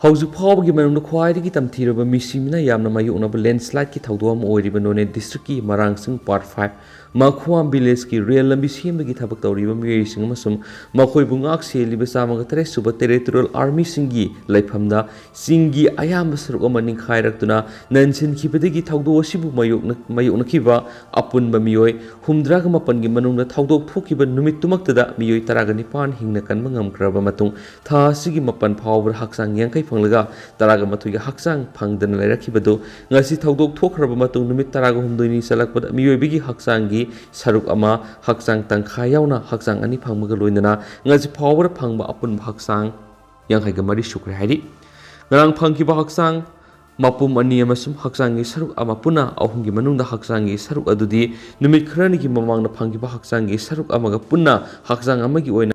ꯍꯧꯖꯤꯛ ꯐꯥꯎꯕꯒꯤ ꯃꯅꯨꯡꯗ ꯈ꯭ꯋꯥꯏꯗꯒꯤ ꯇꯝꯊꯤꯔꯕ ꯃꯤꯁꯤ ꯃꯤꯅꯥ ꯌꯥꯝꯅ ꯃꯥꯌꯣꯛꯅꯕ landslide ꯀꯤ ꯊꯧꯗꯣꯛ ꯑꯃ ꯑꯣꯏꯔꯤꯕ ꯅꯣꯅꯦ district ꯀꯤ ꯃꯔꯥꯡꯁꯤꯡ part five ꯃꯈꯨꯋꯥꯝ village ꯀꯤ rail ꯂꯝꯕꯤ ꯁꯦꯝꯕꯒꯤ ꯊꯕꯛ ꯇꯧꯔꯤꯕ ꯃꯤꯑꯣꯏꯁꯤꯡ ꯑꯃꯁꯨꯡ ꯃꯈꯣꯏꯕꯨ ꯉꯥꯛ ꯁꯦꯜꯂꯤꯕ ꯆꯥꯝꯃꯒ ꯇꯔꯦꯠ ꯁꯨꯕ territorial army ꯁꯤꯡꯒꯤ ꯂꯩꯐꯝꯗ ꯆꯤꯡꯒꯤ ꯑꯌꯥꯝꯕ ꯁꯔꯨꯛ ꯑꯃ ꯅꯤꯡꯈꯥꯏꯔꯛꯇꯨꯅ ꯅꯟꯁꯤꯟꯈꯤꯕꯗꯒꯤ ꯊꯧꯗꯣꯛ ꯑꯁꯤꯕꯨ ꯃꯥꯌꯣꯛꯅ-, ꯃꯥꯌꯣꯛꯅꯈꯤꯕ ꯑꯄꯨꯟꯕ ꯃꯤꯑꯣꯏ ꯍꯨꯝꯗ꯭ꯔꯥꯒ ꯃꯥꯄꯟꯒꯤ ꯃꯅꯨꯡꯗ ꯊꯧꯗꯣꯛ ꯊꯣꯛꯈꯤꯕ ꯅꯨꯃꯤꯠꯇꯨꯃꯛꯇꯗ ꯃꯤꯑꯣꯏ ꯇꯔꯥꯒ ꯅꯤꯄꯥꯟ ꯍꯤꯡꯅ ꯀꯟꯕ ꯉꯝꯈ꯭ꯔꯕ ꯃꯇꯨꯡ ꯊꯥ ꯑꯁꯤꯒꯤ ꯃꯥꯄꯟ ꯐꯥꯎꯕꯗ ꯍꯛꯆꯥꯡ ꯌꯥꯡꯈꯩ ꯐꯪꯂꯒ ꯇꯔꯥꯒ ꯃꯥꯊꯣꯏꯒꯤ ꯍꯛꯆꯥꯡ ꯐꯪꯗꯅ ꯂꯩꯔꯛꯈꯤꯕꯗꯨ ꯉꯁꯤ ꯊꯧꯗꯣꯛ ꯊꯣꯛꯈ꯭ꯔꯕ ꯃꯇꯨꯡ ꯅꯨꯃꯤꯠ ꯇꯔꯥꯒ ꯍꯨꯝꯗꯣꯏꯅꯤ ꯆꯠꯂꯛꯄꯗ ꯃꯤꯑꯣꯏꯕꯒꯤ ꯍꯛꯆꯥꯡꯒꯤ ꯁꯔꯨꯛ ꯑꯃ, ꯍꯛꯆꯥꯡ ꯇꯪꯈꯥꯏ ꯌꯥꯎꯅ ꯍꯛꯆꯥꯡ ꯑꯅꯤ ꯐꯪꯕꯒ ꯂꯣꯏꯅꯅ ꯉꯁꯤ ꯐꯥꯎꯕꯗ ꯐꯪꯕ ꯑꯄꯨꯟꯕ ꯍꯛꯆꯥꯡ ꯌꯥꯡꯈꯩꯒ ꯃꯔꯤ ꯁꯨꯈ꯭ꯔꯦ ꯍꯥꯏꯔꯤ꯫ ꯉꯔꯥꯡ ꯐꯪꯈꯤꯕ ꯍꯛꯆꯥꯡ ꯃꯄꯨꯝ ꯑꯅꯤ ꯑꯃꯁꯨꯡ ꯍꯛꯆꯥꯡꯒꯤ ꯁꯔꯨꯛ ꯑꯃ ꯄꯨꯟꯅ ꯑꯍꯨꯝꯒꯤ ꯃꯅꯨꯡꯗ ꯍꯛꯆꯥꯡꯒꯤ ꯁꯔꯨꯛ ꯑꯗꯨꯗꯤ ꯅꯨꯃꯤꯠ ꯈꯔꯅꯤꯒꯤ ꯃꯃꯥꯡꯗ ꯐꯪꯈꯤꯕ ꯍꯛꯆꯥꯡꯒꯤ ꯁꯔꯨꯛ ꯑꯃꯒ ꯄꯨꯟꯅ ꯍꯛꯆꯥꯡ ꯑꯃꯒꯤ ꯑꯣꯏꯅ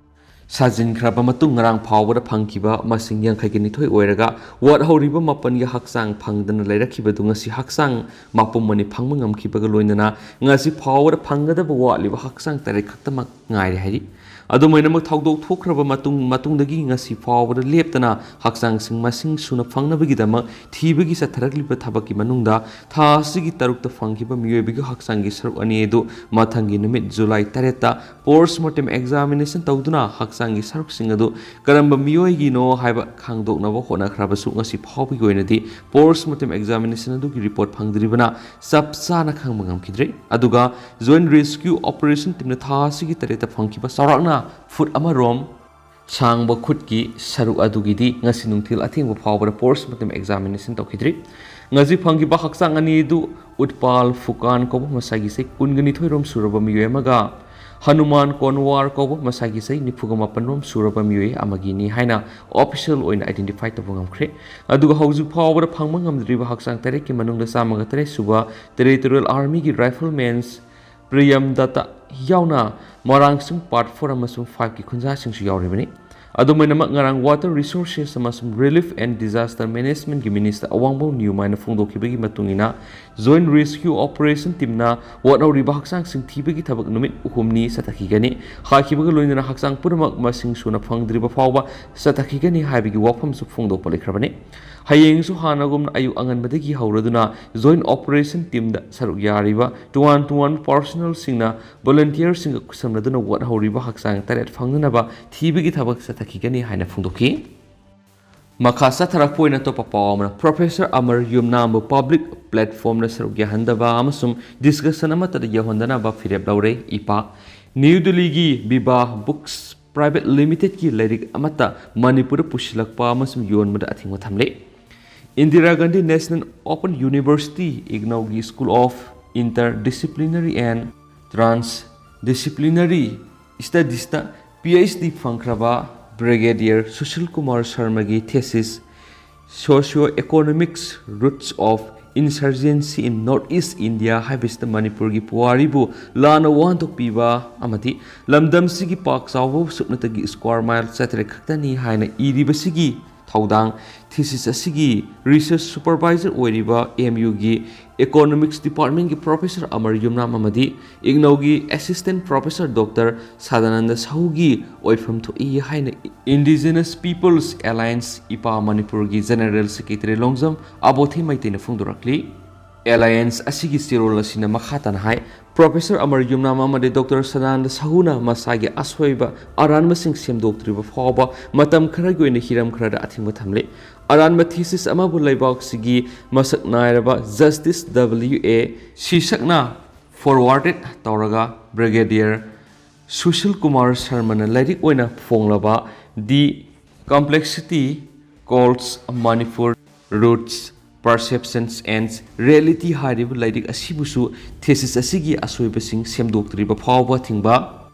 ꯁꯥꯖꯤꯟꯈ꯭ꯔꯕ ꯃꯇꯨꯡ ꯉꯔꯥꯡ ꯐꯥꯎꯕꯗ ꯐꯪꯈꯤꯕ ꯃꯁꯤꯡ ꯌꯥꯡꯈꯩꯒ ꯅꯤꯊꯣꯏ ꯑꯣꯏꯔꯒ ꯋꯥꯠꯍꯧꯔꯤꯕ ꯃꯥꯄꯟꯒꯤ ꯍꯛꯆꯥꯡ ꯐꯪꯗꯅ ꯂꯩꯔꯛꯈꯤꯕꯗꯨ ꯉꯁꯤ ꯍꯛꯆꯥꯡ ꯃꯄꯨꯝ ꯑꯅꯤ ꯐꯪꯕ ꯉꯝꯈꯤꯕꯒ ꯂꯣꯏꯅꯅ ꯉꯁꯤ ꯐꯥꯎꯕꯗ ꯐꯪꯒꯗꯕ ꯋꯥꯠꯂꯤꯕ ꯍꯛꯆꯥꯡ ꯇꯔꯦꯠ ꯈꯛꯇꯃꯛ ꯉꯥꯏꯔꯦ ꯍꯥꯏꯔꯤ꯫ ꯑꯗꯨꯝ ꯑꯣꯏꯅꯃꯛ ꯊꯧꯗꯣꯛ ꯊꯣꯛꯈ꯭ꯔꯕ ꯃꯇꯨꯡ, ꯃꯇꯨꯡꯗꯒꯤ ꯉꯁꯤ ꯐꯥꯎꯕꯗ ꯂꯦꯞꯇꯅ ꯍꯛꯆꯥꯡꯁꯤꯡ ꯃꯁꯤꯡ ꯁꯨꯅ ꯐꯪꯅꯕꯒꯤꯗꯃꯛ ꯊꯤꯕꯒꯤ ꯆꯠꯊꯔꯛꯂꯤꯕ ꯊꯕꯛꯀꯤ ꯃꯅꯨꯡꯗ ꯊꯥ ꯑꯁꯤꯒꯤ ꯇꯔꯨꯛꯇ ꯐꯪꯈꯤꯕ ꯃꯤꯑꯣꯏꯕꯒꯤ ꯍꯛꯆꯥꯡꯒꯤ ꯁꯔꯨꯛ ꯑꯅꯤ ꯑꯗꯨ ꯃꯊꯪꯒꯤ ꯅꯨꯃꯤꯠ ꯖꯨꯂꯥꯏ ꯇꯔꯦꯠꯇ post mortem examination ꯇꯧꯗꯨꯅ ꯍꯛꯆꯥꯡꯒꯤ ꯁꯔꯨꯛꯁꯤꯡ ꯑꯗꯨ ꯀꯔꯝꯕ ꯃꯤꯑꯣꯏꯒꯤꯅꯣ ꯍꯥꯏꯕ ꯈꯪꯗꯣꯛꯅꯕ ꯍꯣꯠꯅꯈ꯭ꯔꯕꯁꯨ ꯉꯁꯤ ꯐꯥꯎꯕꯒꯤ ꯑꯣꯏꯅꯗꯤ post mortem examination ꯑꯗꯨꯒꯤ report ꯐꯪꯗ꯭ꯔꯤꯕꯅ ꯆꯞ ꯆꯥꯅ ꯈꯪꯕ ꯉꯝꯈꯤꯗ꯭ꯔꯤ꯫ ꯑꯗꯨꯒ joint rescue operation teamꯅ ꯊꯥ ꯑꯁꯤꯒꯤ ꯇꯔꯦꯠꯇ ꯐꯪꯈꯤꯕ ꯆꯥꯎꯔꯥꯛꯅ ꯐꯨꯠ ꯑꯃ ꯔꯣꯝ ꯁꯥꯡꯕ ꯈꯨꯠꯀꯤ ꯁꯔꯨꯛ ꯑꯗꯨꯒꯤꯗꯤ ꯉꯁꯤ ꯅꯨꯡꯊꯤꯜ ꯑꯊꯦꯡꯕ ꯐꯥꯎꯕꯗ post mortem examination ꯇꯧꯈꯤꯗ꯭ꯔꯤ꯫ ꯉꯁꯤ ꯐꯪꯈꯤꯕ ꯍꯛꯆꯥꯡ ꯑꯅꯤ ꯑꯗꯨ ꯎꯠꯄꯥꯜ ꯐꯨꯀꯥꯟ ꯀꯧꯕ ꯃꯁꯥꯒꯤ ꯆꯍꯤ ꯀꯨꯟꯒ ꯅꯤꯊꯣꯏ ꯔꯣꯝ ꯁꯨꯔꯕ ꯃꯤꯑꯣꯏ ꯑꯃꯒ ꯍꯅꯨꯃꯥꯟ ꯀꯣꯟꯋꯥꯔ ꯀꯧꯕ ꯃꯁꯥꯒꯤ ꯆꯍꯤ ꯅꯤꯐꯨꯒ ꯃꯥꯄꯟ ꯔꯣꯝ ꯁꯨꯔꯕ ꯃꯤꯑꯣꯏ ꯑꯃꯒꯤꯅꯤ ꯍꯥꯏꯅ official ꯑꯣꯏꯅ identify ꯇꯧꯕ ꯉꯝꯈ꯭ꯔꯦ꯫ ꯑꯗꯨꯒ ꯍꯧꯖꯤꯛ ꯐꯥꯎꯕꯗ ꯐꯪꯕ ꯉꯝꯗ꯭ꯔꯤꯕ ꯍꯛꯆꯥꯡ ꯇꯔꯦꯠꯀꯤ ꯃꯅꯨꯡꯗ ꯆꯥꯝꯃꯒ ꯇꯔꯦꯠ ꯁꯨꯕ Territorial Armyꯒꯤ rifleman ꯄ꯭ꯔꯤꯌꯝ ꯗꯠꯇ ꯌꯥꯎꯅ ꯃꯣꯏꯔꯥꯡꯁꯤꯡ part four ꯑꯃꯁꯨꯡ fiveꯀꯤ ꯈꯨꯟꯖꯥꯁꯤꯡꯁꯨ ꯌꯥꯎꯔꯤꯕꯅꯤ꯫ ꯑꯗꯨꯝ ꯑꯣꯏꯅꯃꯛ ꯉꯔꯥꯡ Water Resources ꯑꯃꯁꯨꯡ Relief and Disaster Managementꯀꯤ minister ꯑꯋꯥꯡꯕꯧ ꯅ꯭ꯌꯨꯃꯥꯏꯅ ꯐꯣꯡꯗꯣꯛꯈꯤꯕꯒꯤ ꯃꯇꯨꯡ ꯏꯟꯅ joint rescue operation teamꯅ ꯋꯥꯠꯍꯧꯔꯤꯕ ꯍꯛꯆꯥꯡꯁꯤꯡ ꯊꯤꯕꯒꯤ ꯊꯕꯛ ꯅꯨꯃꯤꯠ ꯑꯍꯨꯝꯅꯤ ꯆꯠꯊꯈꯤꯒꯅꯤ꯫ ꯍꯥꯏꯈꯤꯕꯒ ꯂꯣꯏꯅꯅ ꯍꯛꯆꯥꯡ ꯄꯨꯝꯅꯃꯛ ꯃꯁꯤꯡ ꯁꯨꯅ ꯐꯪꯗ꯭ꯔꯤꯕ ꯐꯥꯎꯕ ꯆꯠꯊꯈꯤꯒꯅꯤ ꯍꯥꯏꯕꯒꯤ ꯋꯥꯐꯝꯁꯨ ꯐꯣꯡꯗꯣꯛꯄ ꯂꯩꯈ꯭ꯔꯕꯅꯤ꯫ ꯍꯌꯦꯡꯁꯨ ꯍꯥꯟꯅꯒꯨꯝꯅ ꯑꯌꯨꯛ ꯑꯉꯟꯕꯗꯒꯤ ꯍꯧꯔꯗꯨꯅ joint operation teamꯗ ꯁꯔꯨꯛ ꯌꯥꯔꯤꯕ ꯇꯣꯉꯥꯟ ꯇꯣꯉꯥꯟꯕ personnelꯁꯤꯡꯅ volunteerꯁꯤꯡꯒ ꯈꯨꯠꯁꯝꯅꯗꯨꯅ ꯋꯥꯠꯍꯧꯔꯤꯕ ꯍꯛꯆꯥꯡ ꯇꯔꯦꯠ ꯐꯪꯅꯅꯕ ꯊꯤꯕꯒꯤ ꯊꯕꯛ ꯆꯠꯊꯈꯤꯒꯅꯤ ꯍꯥꯏꯅ ꯐꯣꯡꯗꯣꯛꯈꯤ꯫ ꯃꯈꯥ ꯆꯠꯊꯔꯛꯄ ꯑꯣꯏꯅ ꯑꯇꯣꯞꯄ ꯄꯥꯎ ꯑꯃꯅ, Professor ꯑꯃꯔ ꯌꯨꯝꯅꯥꯝꯕꯨ public platformꯗ ꯁꯔꯨꯛ ꯌꯥꯍꯟꯗꯕ ꯑꯃꯁꯨꯡ discussion ꯑꯃꯠꯇꯗ ꯌꯧꯍꯟꯗꯅꯕ ꯐꯤꯔꯦꯞ ꯂꯧꯔꯦ꯫ ꯏꯄꯥ꯫ ꯅ꯭ꯌꯨ ꯗꯤꯜꯂꯤꯒꯤ ꯕꯤꯕꯥ Books Private Limitedꯀꯤ ꯂꯥꯏꯔꯤꯛ ꯑꯃꯠꯇ ꯃꯅꯤꯄꯨꯔꯗ ꯄꯨꯁꯤꯜꯂꯛꯄ ꯑꯃꯁꯨꯡ ꯌꯣꯟꯕꯗ ꯑꯊꯤꯡꯕ ꯊꯝꯂꯦ꯫ Indira Gandhi National Open University, IGNOUꯒꯤ School of Interdisciplinary and Transdisciplinary Studiesꯇ PhD ꯐꯪꯈ꯭ꯔꯕ Brigadier Sushil Kumar ꯁꯔꯃꯒꯤ thesis Socio-Economic Roots of Insurgency in North East India ꯍꯥꯏꯕꯁꯤꯗ ꯃꯅꯤꯄꯨꯔꯒꯤ ꯄꯨꯋꯥꯔꯤꯕꯨ ꯂꯥꯟꯅ ꯋꯥꯍꯟꯊꯣꯛ ꯄꯤꯕ ꯑꯃꯗꯤ ꯂꯝꯗꯝꯁꯤꯒꯤ ꯄꯥꯛ ꯆꯥꯎꯕ ꯁꯨꯞꯅꯇꯒꯤ square mile ꯆꯥꯇ꯭ꯔꯦꯠ ꯈꯛꯇꯅꯤ ꯍꯥꯏꯅ ꯏꯔꯤꯕꯁꯤꯒꯤ ꯊꯧꯗꯥꯡ thesis ꯑꯁꯤꯒꯤ research supervisor ꯑꯣꯏꯔꯤꯕ MUꯒꯤ Economics Departmentꯀꯤ Professor ꯑꯃꯔ ꯌꯨꯝꯅꯥꯝ ꯑꯃꯗꯤ IGNOUꯒꯤ Assistant Professor Doctor ꯁꯗꯥꯅꯟꯗ ꯁꯥꯍꯨꯒꯤ ꯑꯣꯏꯐꯝ ꯊꯣꯛꯏ ꯍꯥꯏꯅ Indigenous Peoples Alliance, ꯏꯄꯥ ꯃꯅꯤꯄꯨꯔꯒꯤ General Secretary ꯂꯣꯡꯖꯝ ꯑꯕꯣꯊꯤ ꯃꯩꯇꯩꯅ ꯐꯣꯡꯗꯣꯔꯛꯂꯤ꯫ Alliance ꯑꯁꯤꯒꯤ ꯆꯦꯔꯣꯜ ꯑꯁꯤꯅ ꯃꯈꯥ ꯇꯥꯅ ꯍꯥꯏ, Professor ꯑꯃꯔ ꯌꯨꯝꯅꯥꯝ ꯑꯃꯗꯤ Doctor ꯁꯗꯥꯅꯟꯗ ꯁꯥꯍꯨꯅ ꯃꯁꯥꯒꯤ ꯑꯁꯣꯏꯕ ꯑꯔꯥꯟꯕꯁꯤꯡ ꯁꯦꯝꯗꯣꯛꯇ꯭ꯔꯤꯕ ꯐꯥꯎꯕ ꯃꯇꯝ ꯈꯔꯒꯤ ꯑꯣꯏꯅ ꯍꯤꯔꯝ ꯈꯔꯗ ꯑꯊꯤꯡꯕ ꯊꯝꯂꯤ꯫ ꯑꯔꯥꯟꯕ thesis ꯑꯃꯕꯨ ꯂꯩꯕꯥꯛꯁꯤꯒꯤ ꯃꯁꯛ ꯅꯥꯏꯔꯕ Justice W A ꯁꯤꯁꯛꯅ forwarded ꯇꯧꯔꯒ Brigadier ꯁꯨꯁꯤꯜ ꯀꯨꯃꯥꯔ ꯁꯔꯃꯅ ꯂꯥꯏꯔꯤꯛ ꯑꯣꯏꯅ ꯐꯣꯡꯂꯕ The Complexity Calls Manipur: Roots, Perceptions and Reality ꯍꯥꯏꯔꯤꯕ ꯂꯥꯏꯔꯤꯛ ꯑꯁꯤꯕꯨꯁꯨ thesis ꯑꯁꯤꯒꯤ ꯑꯁꯣꯏꯕꯁꯤꯡ ꯁꯦꯝꯗꯣꯛꯇ꯭ꯔꯤꯕ ꯐꯥꯎꯕ ꯊꯤꯡꯕ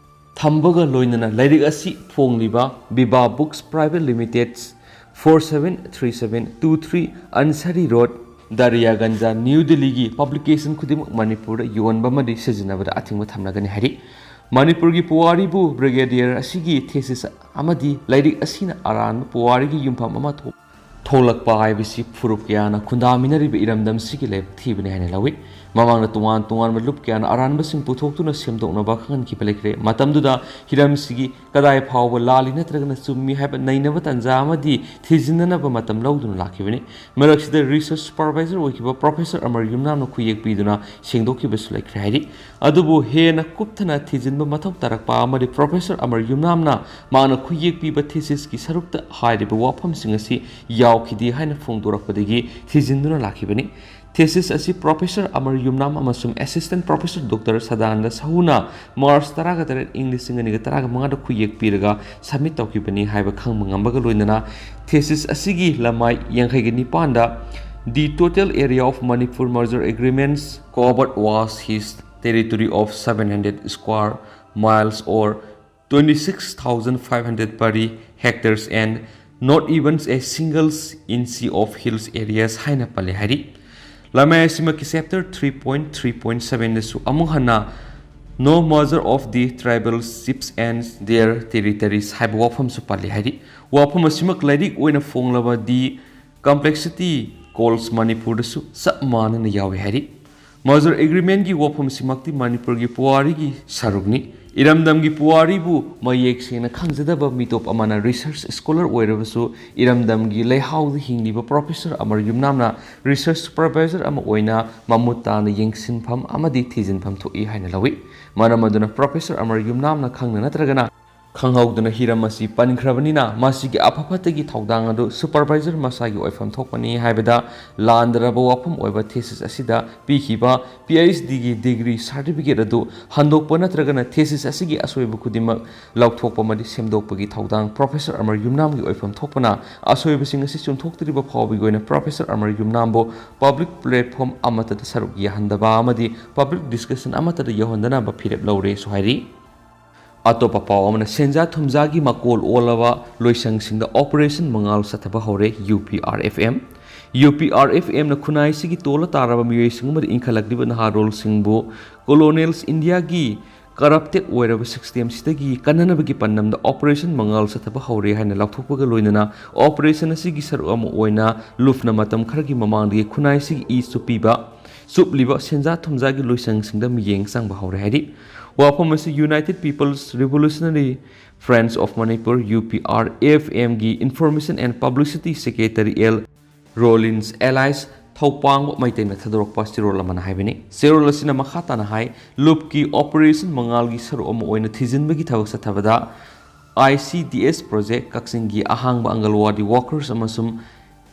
ꯊꯝꯕꯒ ꯂꯣꯏꯅꯅ ꯂꯥꯏꯔꯤꯛ ꯑꯁꯤ ꯐꯣꯡꯂꯤꯕ Biba Books Private Limited, four seven three seven two three Ansari Road, Daryaganj, new ꯗꯤꯜꯂꯤꯒꯤ publication ꯈꯨꯗꯤꯡꯃꯛ ꯃꯅꯤꯄꯨꯔꯗ ꯌꯣꯟꯕ ꯑꯃꯗꯤ ꯁꯤꯖꯤꯟꯅꯕꯗ ꯑꯊꯤꯡꯕ ꯊꯝꯂꯒꯅꯤ ꯍꯥꯏꯔꯤ꯫ ꯃꯅꯤꯄꯨꯔꯒꯤ ꯄꯨꯋꯥꯔꯤꯕꯨ Brigadier ꯑꯁꯤꯒꯤ thesis ꯑꯃꯗꯤ ꯂꯥꯏꯔꯤꯛ ꯑꯁꯤꯅ ꯑꯔꯥꯟꯕ ꯄꯨꯋꯥꯔꯤꯒꯤ ꯌꯨꯝꯐꯝ ꯑꯃ ꯊꯣꯛ-, ꯊꯣꯛꯂꯛꯄ ꯍꯥꯏꯕꯁꯤ ꯐꯨꯔꯨꯞ ꯀꯌꯥꯅ ꯈꯨꯟꯗꯥꯃꯤꯟꯅꯔꯤꯕ ꯏꯔꯝꯗꯝꯁꯤꯒꯤ ꯂꯥꯏꯕꯛ ꯊꯤꯕꯅꯤ ꯍꯥꯏꯅ ꯂꯧꯏ꯫ ꯃꯃꯥꯡꯗ ꯇꯣꯉꯥꯟ ꯇꯣꯉꯥꯟꯕ ꯂꯨꯞ ꯀꯌꯥꯅ ꯑꯔꯥꯟꯕꯁꯤꯡ ꯄꯨꯊꯣꯛꯇꯨꯅ ꯁꯦꯝꯗꯣꯛꯅꯕ ꯈꯪꯍꯟꯈꯤꯕ ꯂꯩꯈ꯭ꯔꯦ꯫ ꯃꯇꯝꯗꯨꯗ ꯍꯤꯔꯝꯁꯤꯒꯤ ꯀꯗꯥꯏ ꯐꯥꯎꯕ ꯂꯥꯜꯂꯤ ꯅꯠꯇ꯭ꯔꯒꯅ ꯆꯨꯝꯃꯤ ꯍꯥꯏꯕ ꯅꯩꯅꯕ ꯇꯥꯟꯖꯥ ꯑꯃꯗꯤ ꯊꯤꯖꯤꯟꯅꯅꯕ ꯃꯇꯝ ꯂꯧꯗꯨꯅ ꯂꯥꯛꯈꯤꯕꯅꯤ꯫ ꯃꯔꯛꯁꯤꯗ research supervisor ꯑꯣꯏꯈꯤꯕ Professor ꯑꯃꯔ ꯌꯨꯝꯅꯥꯝꯅ ꯈꯨꯌꯦꯛ ꯄꯤꯗꯨꯅ ꯁꯦꯡꯗꯣꯛꯈꯤꯕꯁꯨ ꯂꯩꯈ꯭ꯔꯦ ꯍꯥꯏꯔꯤ꯫ ꯑꯗꯨꯕꯨ ꯍꯦꯟꯅ ꯀꯨꯞꯊꯅ ꯊꯤꯖꯤꯟꯕ ꯃꯊꯧ ꯇꯥꯔꯛꯄ ꯑꯃꯗꯤ Professor ꯑꯃꯔ ꯌꯨꯝꯅꯥꯝꯅ ꯃꯥꯅ ꯈꯨꯌꯦꯛ ꯄꯤꯕ thesisꯀꯤ ꯁꯔꯨꯛꯇ ꯍꯥꯏꯔꯤꯕ ꯋꯥꯐꯝꯁꯤꯡ ꯑꯁꯤ ꯌꯥꯎꯈꯤꯗꯦ ꯍꯥꯏꯅ ꯐꯣꯡꯗꯣꯔꯛꯄꯗꯒꯤ ꯊꯤꯖꯤꯟꯗꯨꯅ ꯂꯥꯛꯈꯤꯕꯅꯤ꯫ Thesis ꯑꯁꯤ Professor ꯑꯃꯔ ꯌꯨꯝꯅꯥꯝ ꯑꯃꯁꯨꯡ Assistant Professor Doctor Sadananda ꯁꯍꯨꯅ March ꯇꯔꯥꯒ ꯇꯔꯦꯠ, ꯏꯪ ꯂꯤꯁꯤꯡ ꯑꯅꯤꯒ ꯇꯔꯥꯒ ꯃꯉꯥꯗ ꯈꯨꯌꯦꯛ ꯄꯤꯔꯒ submit ꯇꯧꯈꯤꯕꯅꯤ ꯍꯥꯏꯕ ꯈꯪꯕ ꯉꯝꯕꯒ ꯂꯣꯏꯅꯅ thesis ꯑꯁꯤꯒꯤ ꯂꯃꯥꯏ ꯌꯥꯡꯈꯩꯒ ꯅꯤꯄꯥꯟꯗ The Total Area of Manipur Merger Agreements Covered was his territory of seven hundred square miles or twenty-six thousand five hundred pari hectares and not even a single inch of hills areas ꯍꯥꯏꯅ ꯄꯜꯂꯦ ꯍꯥꯏꯔꯤ꯫ ꯂꯃꯥꯏ ꯑꯁꯤꯃꯛꯀꯤ chapter three point three point seven ꯗꯁꯨ ꯑꯃꯨꯛ ꯍꯟꯅ no merger of the tribal chiefs and their territories ꯍꯥꯏꯕ ꯋꯥꯐꯝꯁꯨ ꯄꯜꯂꯤ ꯍꯥꯏꯔꯤ꯫ ꯋꯥꯐꯝ ꯑꯁꯤꯃꯛ ꯂꯥꯏꯔꯤꯛ ꯑꯣꯏꯅ ꯐꯣꯡꯂꯕ The Complexity Calls ꯃꯅꯤꯄꯨꯔꯗꯁꯨ ꯆꯞ ꯃꯥꯟꯅꯅ ꯌꯥꯎꯏ ꯍꯥꯏꯔꯤ꯫ Merger Agreement ꯀꯤ ꯋꯥꯐꯝꯁꯤꯃꯛꯇꯤ ꯃꯅꯤꯄꯨꯔꯒꯤ ꯄꯨꯋꯥꯔꯤꯒꯤ ꯁꯔꯨꯛꯅꯤ꯫ ꯏꯔꯝꯗꯝꯒꯤ ꯄꯨꯋꯥꯔꯤꯕꯨ ꯃꯌꯦꯛ ꯁꯦꯡꯅ ꯈꯪꯖꯗꯕ ꯃꯤꯇꯣꯞ ꯑꯃꯅ research scholar ꯑꯣꯏꯔꯕꯁꯨ ꯏꯔꯝꯗꯝꯒꯤ ꯂꯩꯍꯥꯎꯗ ꯍꯤꯡꯂꯤꯕ Professor ꯑꯃꯔ ꯌꯨꯝꯅꯥꯝꯅ research supervisor ꯑꯃ ꯑꯣꯏꯅ ꯃꯃꯨꯠ ꯇꯥꯅ ꯌꯦꯡꯁꯤꯟꯐꯝ ꯑꯃꯗꯤ ꯊꯤꯖꯤꯟꯐꯝ ꯊꯣꯛꯏ ꯍꯥꯏꯅ ꯂꯧꯏ꯫ ꯃꯔꯝ ꯑꯗꯨꯅ Professor ꯑꯃꯔ ꯌꯨꯝꯅꯥꯝꯅ ꯈꯪꯅ ꯅꯠꯇ꯭ꯔꯒꯅ ꯈꯪꯍꯧꯗꯅ ꯍꯤꯔꯝ ꯑꯁꯤ ꯄꯟꯈ꯭ꯔꯕꯅꯤꯅ ꯃꯁꯤꯒꯤ ꯑꯐ ꯐꯠꯇꯒꯤ ꯊꯧꯗꯥꯡ ꯑꯗꯨ supervisor ꯃꯁꯥꯒꯤ ꯑꯣꯏꯐꯝ ꯊꯣꯛꯄꯅꯤ ꯍꯥꯏꯕꯗ ꯂꯥꯟꯗ꯭ꯔꯕ ꯋꯥꯐꯝ ꯑꯣꯏꯕ thesis ꯑꯁꯤꯗ ꯄꯤꯈꯤꯕ PhD ꯒꯤ degree certificate ꯑꯗꯨ ꯍꯟꯗꯣꯛꯄ ꯅꯠꯇ꯭ꯔꯒꯅ thesis ꯑꯁꯤꯒꯤ ꯑꯁꯣꯏꯕ ꯈꯨꯗꯤꯡꯃꯛ ꯂꯧꯊꯣꯛꯄ ꯑꯃꯗꯤ ꯁꯦꯝꯗꯣꯛꯄꯒꯤ ꯊꯧꯗꯥꯡ Professor ꯑꯃꯔ ꯌꯨꯝꯅꯥꯝꯒꯤ ꯑꯣꯏꯐꯝ ꯊꯣꯛꯄꯅ ꯑꯁꯣꯏꯕꯁꯤꯡ ꯑꯁꯤ ꯆꯨꯝꯊꯣꯛꯇ꯭ꯔꯤꯕ ꯐꯥꯎꯕꯒꯤ ꯑꯣꯏꯅ Professor ꯑꯃꯔ ꯌꯨꯝꯅꯥꯝꯕꯨ public platform ꯑꯃꯠꯇꯗ ꯁꯔꯨꯛ ꯌꯥꯍꯟꯗꯕ ꯑꯃꯗꯤ public discussion ꯑꯃꯠꯇꯗ ꯌꯧꯍꯟꯗꯅꯕ ꯐꯤꯔꯦꯞ ꯂꯧꯔꯦꯁꯨ ꯍꯥꯏꯔꯤ꯫ ꯑꯇꯣꯞꯄ ꯄꯥꯎ ꯑꯃꯅ ꯁꯦꯟꯖꯥ ꯊꯨꯝꯖꯥꯒꯤ ꯃꯀꯣꯜ ꯑꯣꯜꯂꯕ ꯂꯣꯏꯁꯪꯁꯤꯡꯗ Operation ꯃꯉꯥꯜ ꯆꯠꯊꯕ ꯍꯧꯔꯦ UPRFM꯫ UPRFM ꯅ ꯈꯨꯟꯅꯥꯏꯁꯤꯒꯤ ꯇꯣꯜꯂ ꯇꯥꯔꯕ ꯃꯤꯑꯣꯏꯁꯤꯡ ꯑꯃꯗꯤ ꯏꯟꯈꯠꯂꯛꯂꯤꯕ ꯅꯍꯥꯔꯣꯜꯁꯤꯡꯕꯨ colonials India ꯒꯤ corrupted ꯑꯣꯏꯔꯕ system ꯁꯤꯗꯒꯤ ꯀꯟꯅꯅꯕꯒꯤ ꯄꯥꯟꯗꯝꯗ Operation ꯃꯉꯥꯜ ꯆꯠꯊꯕ ꯍꯧꯔꯦ ꯍꯥꯏꯅ ꯂꯥꯎꯊꯣꯛꯄꯒ ꯂꯣꯏꯅꯅ operation ꯑꯁꯤꯒꯤ ꯁꯔꯨꯛ ꯑꯃ ꯑꯣꯏꯅ ꯂꯨꯞꯅ ꯃꯇꯝ ꯈꯔꯒꯤ ꯃꯃꯥꯡꯗꯒꯤ ꯈꯨꯟꯅꯥꯏꯁꯤꯒꯤ ꯏ ꯆꯨꯞꯄꯤꯕ ꯆꯨꯞꯂꯤꯕ ꯁꯦꯟꯖꯥ ꯊꯨꯝꯖꯥꯒꯤ ꯂꯣꯏꯁꯪꯁꯤꯡꯗ ꯃꯤꯠꯌꯦꯡ ꯆꯪꯕ ꯍꯧꯔꯦ ꯍꯥꯏꯔꯤ꯫ ꯋꯥꯐꯝ ꯑꯁꯤ United People's Revolutionary Friends of Manipur, UPRFM ꯒꯤ Information and Publicity Secretary L Rollins alias ꯊꯧꯄꯥꯡꯕ ꯃꯩꯇꯩꯅ ꯊꯥꯗꯣꯔꯛꯄ ꯆꯦꯔꯣꯜ ꯑꯃꯅ ꯍꯥꯏꯕꯅꯤ꯫ ꯆꯦꯔꯣꯜ ꯑꯁꯤꯅ ꯃꯈꯥ ꯇꯥꯅ ꯍꯥꯏ, ꯂꯨꯞꯀꯤ Operation ꯃꯉꯥꯜꯒꯤ ꯁꯔꯨꯛ ꯑꯃ ꯑꯣꯏꯅ ꯊꯤꯖꯤꯟꯕꯒꯤ ꯊꯕꯛ ꯆꯠꯊꯕꯗ ICDS project ꯀꯛꯆꯤꯡꯒꯤ ꯑꯍꯥꯡꯕ ꯑꯪꯒꯜꯋꯥꯗꯤ workers ꯑꯃꯁꯨꯡ